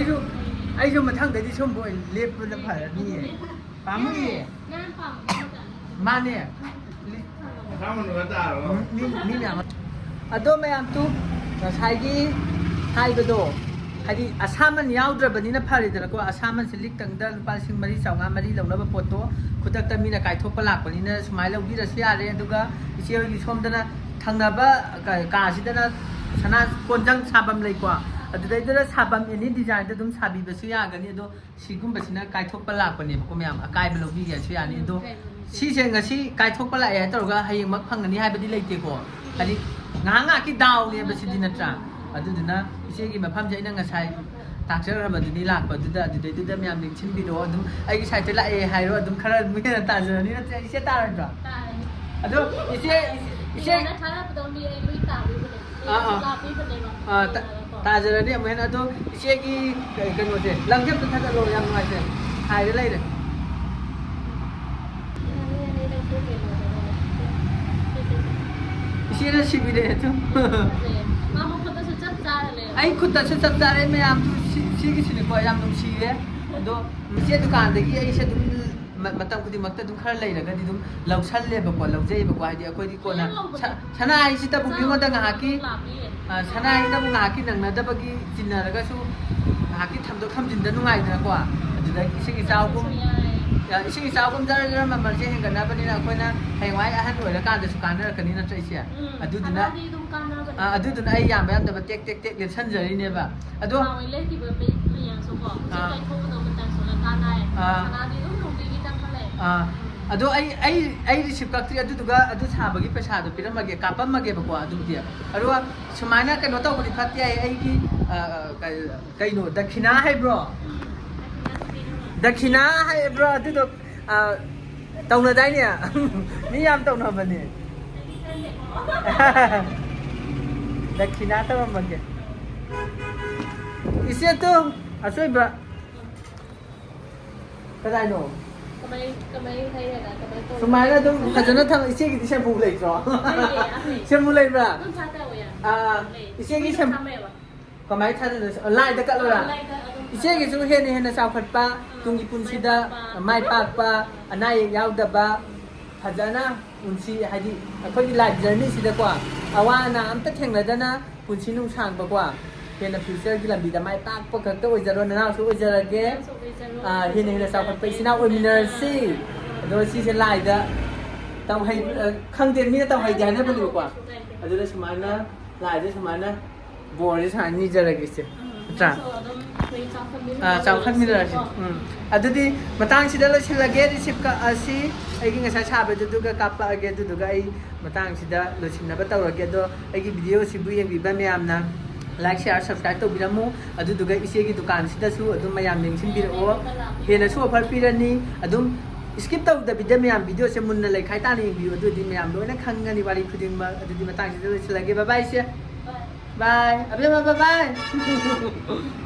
ꯅꯪ ꯄꯥꯝꯕ ꯃꯆꯥꯅꯤ꯫ ꯃꯥꯅꯦ꯫ ꯑꯁꯥꯃꯟ ꯈꯔ ꯇꯥꯔꯕ? ꯃꯤ, ꯃꯤ ꯃꯌꯥꯝ ꯑꯃ꯫ ꯑꯗꯣ ꯃꯌꯥꯝ ꯇꯨ ꯉꯁꯥꯏꯒꯤ ꯍꯥꯏꯕꯗꯣ, ꯍꯥꯏꯗꯤ ꯑꯁꯥꯃꯟ ꯌꯥꯎꯗ꯭ꯔꯕꯅꯤꯅ ꯐꯔꯦꯗꯅꯀꯣ꯫ ꯑꯁꯥꯃꯟꯁꯦ ꯂꯤꯛꯇꯪꯗ ꯂꯨꯄꯥ ꯂꯤꯁꯤꯡ ꯃꯔꯤ ꯆꯥꯝꯃꯉꯥ, ꯃꯔꯤ ꯂꯧꯅꯕ ꯄꯣꯠꯇꯣ ꯈꯨꯗꯛꯇ ꯃꯤꯅ ꯀꯥꯏꯊꯣꯛꯄ ꯂꯥꯛꯄꯅꯤꯅ ꯁꯨꯃꯥꯏꯅ ꯂꯧꯕꯤꯔꯁꯨ ꯌꯥꯔꯦ꯫ ꯑꯗꯨꯒ ꯏꯆꯦ ꯍꯣꯏꯒꯤ ꯁꯣꯝꯗꯅ ꯊꯪꯅꯕ ꯀ-, ꯀꯥꯁꯤꯗꯅ ꯁꯅꯥ ꯀꯣꯟꯖꯪ ꯁꯥꯐꯝ ꯂꯩꯀꯣ, ꯑꯗꯨꯗꯩꯗꯨꯗ ꯁꯥꯐꯝ ꯑꯦꯅꯤ ꯗꯤꯖꯥꯏꯟꯗ ꯑꯗꯨꯝ ꯁꯥꯕꯤꯕꯁꯨ ꯌꯥꯒꯅꯤ꯫ ꯑꯗꯣ ꯁꯤꯒꯨꯝꯕꯁꯤꯅ ꯀꯥꯏꯊꯣꯛꯄ ꯂꯥꯛꯄꯅꯦꯕꯀꯣ ꯃꯌꯥꯝ, ꯑꯀꯥꯏꯕ ꯂꯧꯕꯤꯒꯦꯁꯨ ꯌꯥꯅꯤ꯫ ꯑꯗꯣ ꯁꯤꯁꯦ ꯉꯁꯤ ꯀꯥꯏꯊꯣꯛꯄ ꯂꯥꯛꯑꯦ ꯍꯥꯏ ꯇꯧꯔꯒ ꯍꯌꯦꯡꯃꯛ ꯐꯪꯒꯅꯤ ꯍꯥꯏꯕꯗꯤ ꯂꯩꯇꯦꯀꯣ꯫ ꯍꯥꯏꯗꯤ ꯉꯥꯏꯍꯥꯛ ꯉꯥꯏꯍꯥꯛꯀꯤ ꯗꯥꯎꯅꯦꯕ ꯁꯤꯗꯤ, ꯅꯠꯇ꯭ꯔꯥ? ꯑꯗꯨꯗꯨꯅ ꯏꯆꯦꯒꯤ ꯃꯐꯝꯁꯦ ꯑꯩꯅ ꯉꯁꯥꯏ ꯇꯥꯛꯆꯔꯝꯕꯗꯨꯅꯤ ꯂꯥꯛꯄꯗꯨꯗ, ꯑꯗꯨꯗꯩꯗꯨꯗ ꯃꯌꯥꯝ ꯅꯤꯡꯁꯤꯡꯕꯤꯔꯛꯑꯣ꯫ ꯑꯗꯨꯝ ꯑꯩꯒꯤ ꯁꯥꯏꯠꯇ ꯂꯥꯛꯑꯦ ꯍꯥꯏꯔꯣ, ꯑꯗꯨꯝ ꯈꯔ ꯑꯗꯨꯝ ꯍꯦꯟꯅ ꯇꯥꯖꯔꯅꯤ, ꯅꯠꯇ꯭ꯔꯥ? ꯏꯆꯦ ꯇꯥꯔꯣꯏꯗ꯭ꯔꯣ? ꯇꯥꯔꯦ꯫ ꯑꯗꯣ ꯏꯆꯦ, ꯏꯆꯦ, ꯏꯆꯦꯅ ꯊꯥꯔꯛꯄꯗꯣ ꯃꯤ ꯑꯩ ꯂꯣꯏ ꯇꯥꯕꯤꯕꯅꯦ꯫ ꯑꯥ, ꯑꯥ꯫ ꯂꯥꯛꯄꯤꯕꯅꯦꯕ꯫ ꯑꯥ, ꯇ-, ꯌꯦꯡꯉꯒꯀꯣ꯫ ꯇꯥꯖꯔꯅꯤ ꯑꯃꯨꯛ ꯍꯦꯟꯅ꯫ ꯑꯗꯣ ꯏꯆꯦꯒꯤ ꯀ-, ꯀꯩꯅꯣꯁꯦ, ꯂꯪꯁꯦ ꯑꯝꯇ ꯊꯥꯒꯠꯂꯣ, ꯌꯥꯝ ꯅꯨꯡꯉꯥꯏꯇꯦ, ꯍꯥꯏꯔ ꯂꯩꯔꯦ꯫ ꯌꯥꯅꯤ, ꯌꯥꯅꯤ, ꯅꯪ ꯄꯣꯠ ꯀꯩꯅꯣ ꯇꯧꯔꯣ꯫ ꯁꯤ, ꯁꯤ, ꯁꯤ꯫ ꯏꯆꯦꯅ ꯁꯤꯕꯤꯔꯦ ꯑꯗꯨꯝ꯫ ꯐꯖꯩꯌꯦ꯫ ꯃꯥ ꯃꯈꯨꯠꯇꯁꯨ ꯆꯞ ꯆꯥꯔ ꯂꯩꯔꯝꯃꯦ꯫ ꯑꯩ ꯈꯨꯠꯇꯁꯨ ꯆꯞ ꯆꯥꯔꯦ ꯃꯌꯥꯝ꯫ ꯁꯤ, ꯁꯤꯒꯤꯁꯤꯅꯤꯀꯣ ꯌꯥꯝ ꯅꯨꯡꯁꯤꯌꯦ꯫ ꯑꯗꯣ ꯏꯆꯦ ꯗꯨꯀꯥꯟꯗꯒꯤ ꯑꯩꯁꯦ ꯑꯗꯨꯝ ꯃ-, ꯃꯇꯝ ꯈꯨꯗꯤꯡꯃꯛꯇ ꯑꯗꯨꯝ ꯈꯔ ꯂꯩꯔꯒꯗꯤ ꯑꯗꯨꯝ ꯂꯧꯁꯜꯂꯦꯕꯀꯣ, ꯂꯧꯖꯩꯌꯦꯕꯀꯣ꯫ ꯍꯥꯏꯗꯤ ꯑꯩꯈꯣꯏꯗꯤ ꯀꯣꯟꯅ ꯁꯅꯥ ꯍꯥꯏꯁꯤꯇꯕꯨ ꯃꯤꯉꯣꯟꯗ ꯉꯥꯏꯍꯥꯛꯀꯤ, ꯑ, ꯁꯅꯥ ꯍꯥꯏꯁꯤꯇꯕꯨ ꯉꯥꯏꯍꯥꯛꯀꯤ ꯅꯪꯅꯗꯕꯒꯤ ꯆꯤꯟꯅꯔꯒꯁꯨ ꯉꯥꯏꯍꯥꯛꯀꯤ ꯊꯝꯗꯣꯛ ꯊꯝꯖꯤꯟꯗ ꯅꯨꯡꯉꯥꯏꯗꯅꯀꯣ꯫ ꯑꯗꯨꯗ ꯏꯁꯤꯡ ꯏꯆꯥꯎꯒꯨꯝ, ꯑ, ꯏꯁꯤꯡ ꯏꯆꯥꯎꯒꯨꯝ ꯖꯔ ꯖꯔ ꯃꯃꯜꯁꯦ ꯍꯦꯟꯒꯠꯅꯕꯅꯤꯅ ꯑꯩꯈꯣꯏꯅ ꯍꯌꯦꯡꯋꯥꯏ ꯑꯍꯟ ꯑꯣꯏꯔꯀꯥꯟꯗꯁꯨ ꯀꯥꯟꯅꯔꯛꯀꯅꯤ, ꯅꯠꯇ꯭ꯔ ꯏꯆꯦ? ꯑꯗꯨꯗꯨꯅ, ꯑ, ꯑꯗꯨꯗꯨꯅ ꯑꯩ ꯌꯥꯝꯕ ꯌꯥꯝꯗꯕ ꯇꯦꯛ ꯇꯦꯛ ꯇꯦꯛ ꯂꯦꯞꯁꯟꯖꯔꯤꯅꯦꯕ꯫ ꯑꯗꯣ, ꯑꯥ, ꯑꯥ, ꯑꯗꯣ ꯑꯩ, ꯑꯩ, ꯑꯩ ꯔꯤꯁꯤꯞ ꯀꯛꯇ꯭ꯔꯤ, ꯑꯗꯨꯗꯨꯒ ꯑꯗꯨ ꯁꯥꯕꯒꯤ ꯄꯩꯁꯥꯗꯣ ꯄꯤꯔꯝꯃꯒꯦ, ꯀꯥꯞꯄꯝꯃꯒꯦꯕꯀꯣ꯫ ꯑꯗꯨꯗꯤ ꯑꯗꯨꯒ ꯁꯨꯃꯥꯏꯅ ꯀꯩꯅꯣ ꯇꯧꯕꯗꯤ ꯐꯠꯇꯦ ꯍꯥꯏ꯫ ꯑꯩꯒꯤ, ꯑ, ꯑ, ꯀꯩ-, ꯀꯩꯅꯣ, ꯗꯈꯤꯅꯥ ꯍꯥꯏꯕ꯭ꯔꯣ? ꯗꯈꯤꯅꯥ ꯍꯥꯏꯕ꯭ꯔꯣ? ꯑꯗꯨꯗꯣ, ꯑ, ꯇꯧꯅꯗꯥꯏꯅꯦ? ꯃꯤ ꯌꯥꯝ ꯇꯧꯅꯕꯅꯦ꯫ ꯗꯈꯤꯅꯥ ꯇꯧꯔꯝꯃꯒꯦ꯫ ꯏꯆꯦ, ꯇꯨ, ꯑꯆꯣꯏꯕ꯫ ꯀꯗꯥꯏꯅꯣ? ꯀꯃꯥꯏ, ꯀꯃꯥꯏ ꯍꯥꯏꯔꯒ, ꯀꯃꯥꯏ ꯇꯧꯔꯒ? ꯁꯨꯃꯥꯏꯅ ꯑꯗꯨꯝ ꯐꯖꯅ ꯊꯝ-, ꯏꯆꯦꯒꯤꯗꯤ ꯁꯦꯝꯄꯨ ꯂꯩꯇ꯭ꯔꯣ? ꯂꯩꯌꯦ, ꯌꯥꯝ ꯂꯩ꯫ ꯁꯦꯝꯄꯨ ꯂꯩꯕ꯭ꯔꯥ? ꯑꯗꯨꯝ ꯊꯥꯗꯧ ꯌꯥꯅꯤ꯫ ꯑꯥ, ꯂꯩ꯫ ꯏꯆꯦꯒꯤ ꯃꯤꯗꯣ ꯁꯦꯝ-, ꯊꯝꯃꯦꯕ꯫ ꯀꯃꯥꯏ ꯊꯥꯗꯣꯏꯅꯣ? ꯂꯥꯏꯗ ꯀꯠꯂꯣꯔꯥ? ꯂꯥꯏꯗ ꯑꯗꯨꯝ ꯏꯆꯦꯒꯤꯁꯨ ꯍꯦꯟꯅ ꯍꯦꯟꯅ ꯆꯥꯎꯈꯠꯄ, ꯑꯥ, ꯇꯨꯡꯒꯤ ꯄꯨꯟꯁꯤꯗ ꯃꯥꯏ ꯄꯥꯛꯄ꯫ ꯃꯥꯏ ꯄꯥꯛꯄ, ꯑꯅꯥ ꯑꯌꯦꯛ ꯌꯥꯎꯗꯕ, ꯐꯖꯅ ꯄꯨꯟꯁꯤ, ꯍꯥꯏꯗꯤ ꯑꯩꯈꯣꯏꯒꯤ life journey ꯁꯤꯗꯀꯣ, ꯑꯋꯥ ꯑꯅꯥ ꯑꯝꯇ ꯊꯦꯡꯅꯗꯅ ꯄꯨꯟꯁꯤ ꯅꯨꯡꯁꯥꯡꯕꯀꯣ, ꯍꯦꯟꯅ future ꯒꯤ ꯂꯝꯕꯤꯗ ꯃꯥꯏ ꯄꯥꯛꯄ ꯈꯛꯇ ꯑꯣꯏꯖꯔꯣ, ꯅꯅꯥꯎꯁꯨ ꯑꯣꯏꯖꯔꯒꯦ꯫ ꯅꯪꯁꯨ ꯑꯣꯏꯖꯔꯣ꯫ ꯑꯥ, ꯍꯦꯟꯅ ꯍꯦꯟꯅ ꯆꯥꯎꯈꯠꯄ ꯏꯆꯤꯟ ꯏꯅꯥꯎ ꯑꯣꯏꯃꯤꯟꯅꯔꯁꯤ꯫ ꯑꯗꯣ ꯁꯤꯁꯦ ꯂꯥꯏꯗ ꯇꯧꯍꯩ-, ꯑ, ꯈꯪꯗꯦ, ꯃꯤꯅ ꯇꯧꯍꯩꯗꯦ ꯍꯥꯏꯅꯕꯅꯦꯕꯀꯣ꯫ ꯑꯗꯨꯅ ꯁꯨꯃꯥꯏꯅ ꯂꯥꯏꯗ ꯁꯨꯃꯥꯏꯅ ꯕꯣꯔꯁꯦ ꯁꯨꯃꯥꯏꯅ ꯅꯤꯖꯔꯒꯦ ꯏꯆꯦ꯫ ꯎꯝ, ꯅꯠꯇ꯭ꯔꯥ? ꯅꯪꯁꯨ ꯑꯗꯨꯝ ꯑꯩꯈꯣꯏ ꯆꯥꯎꯈꯠꯃꯤꯟꯅꯔꯁꯤ꯫ ꯑꯥ, ꯆꯥꯎꯈꯠꯃꯤꯟꯅꯔꯁꯤ꯫ ꯀꯣ꯫ ꯎꯝ꯫ ꯑꯗꯨꯗꯤ ꯃꯇꯥꯡꯁꯤꯗ ꯂꯣꯏꯁꯤꯜꯂꯒꯦ꯫ Receipt ꯀꯛ ꯑꯁꯤ ꯑꯩꯒꯤ ꯉꯁꯥꯏ ꯁꯥꯕꯗꯨꯗꯨꯒ ꯀꯥꯞꯄꯛꯑꯒꯦ, ꯑꯗꯨꯗꯨꯒ ꯑꯩ ꯃꯇꯥꯡꯁꯤꯗ ꯂꯣꯏꯁꯤꯟꯅꯕ ꯇꯧꯔꯒꯦ꯫ ꯑꯗꯣ ꯑꯩꯒꯤ video ꯁꯤꯕꯨ ꯌꯦꯡꯕꯤꯕ ꯃꯌꯥꯝꯅ like, share, subscribe ꯇꯧꯕꯤꯔꯝꯃꯨ꯫ ꯑꯗꯨꯗꯨꯒ ꯏꯆꯦꯒꯤ ꯗꯨꯀꯥꯟꯁꯤꯗꯁꯨ ꯑꯗꯨꯝ ꯃꯌꯥꯝ ꯂꯦꯡꯁꯤꯟꯕꯤꯔꯛꯑꯣ꯫ ꯍꯦꯟꯅꯁꯨ offer ꯄꯤꯔꯅꯤ꯫ ꯑꯗꯨꯝ skip ꯇꯧꯗꯕꯤꯗ ꯃꯌꯥꯝ video ꯁꯦ ꯃꯨꯟꯅ ꯂꯩꯈꯥꯏ ꯇꯥꯅ ꯌꯦꯡꯕꯤꯌꯨ, ꯑꯗꯨꯗꯤ ꯃꯌꯥꯝ ꯂꯣꯏꯅ ꯈꯪꯒꯅꯤ ꯋꯥꯔꯤ ꯈꯨꯗꯤꯡꯃꯛ꯫ ꯑꯗꯨꯗꯤ ꯃꯇꯥꯡꯁꯤꯗ ꯂꯣꯏꯁꯤꯜꯂꯒꯦ꯫ Bye bye ꯏꯆꯦ꯫ Bye꯫ ꯑꯕꯦꯝꯃ, bye bye꯫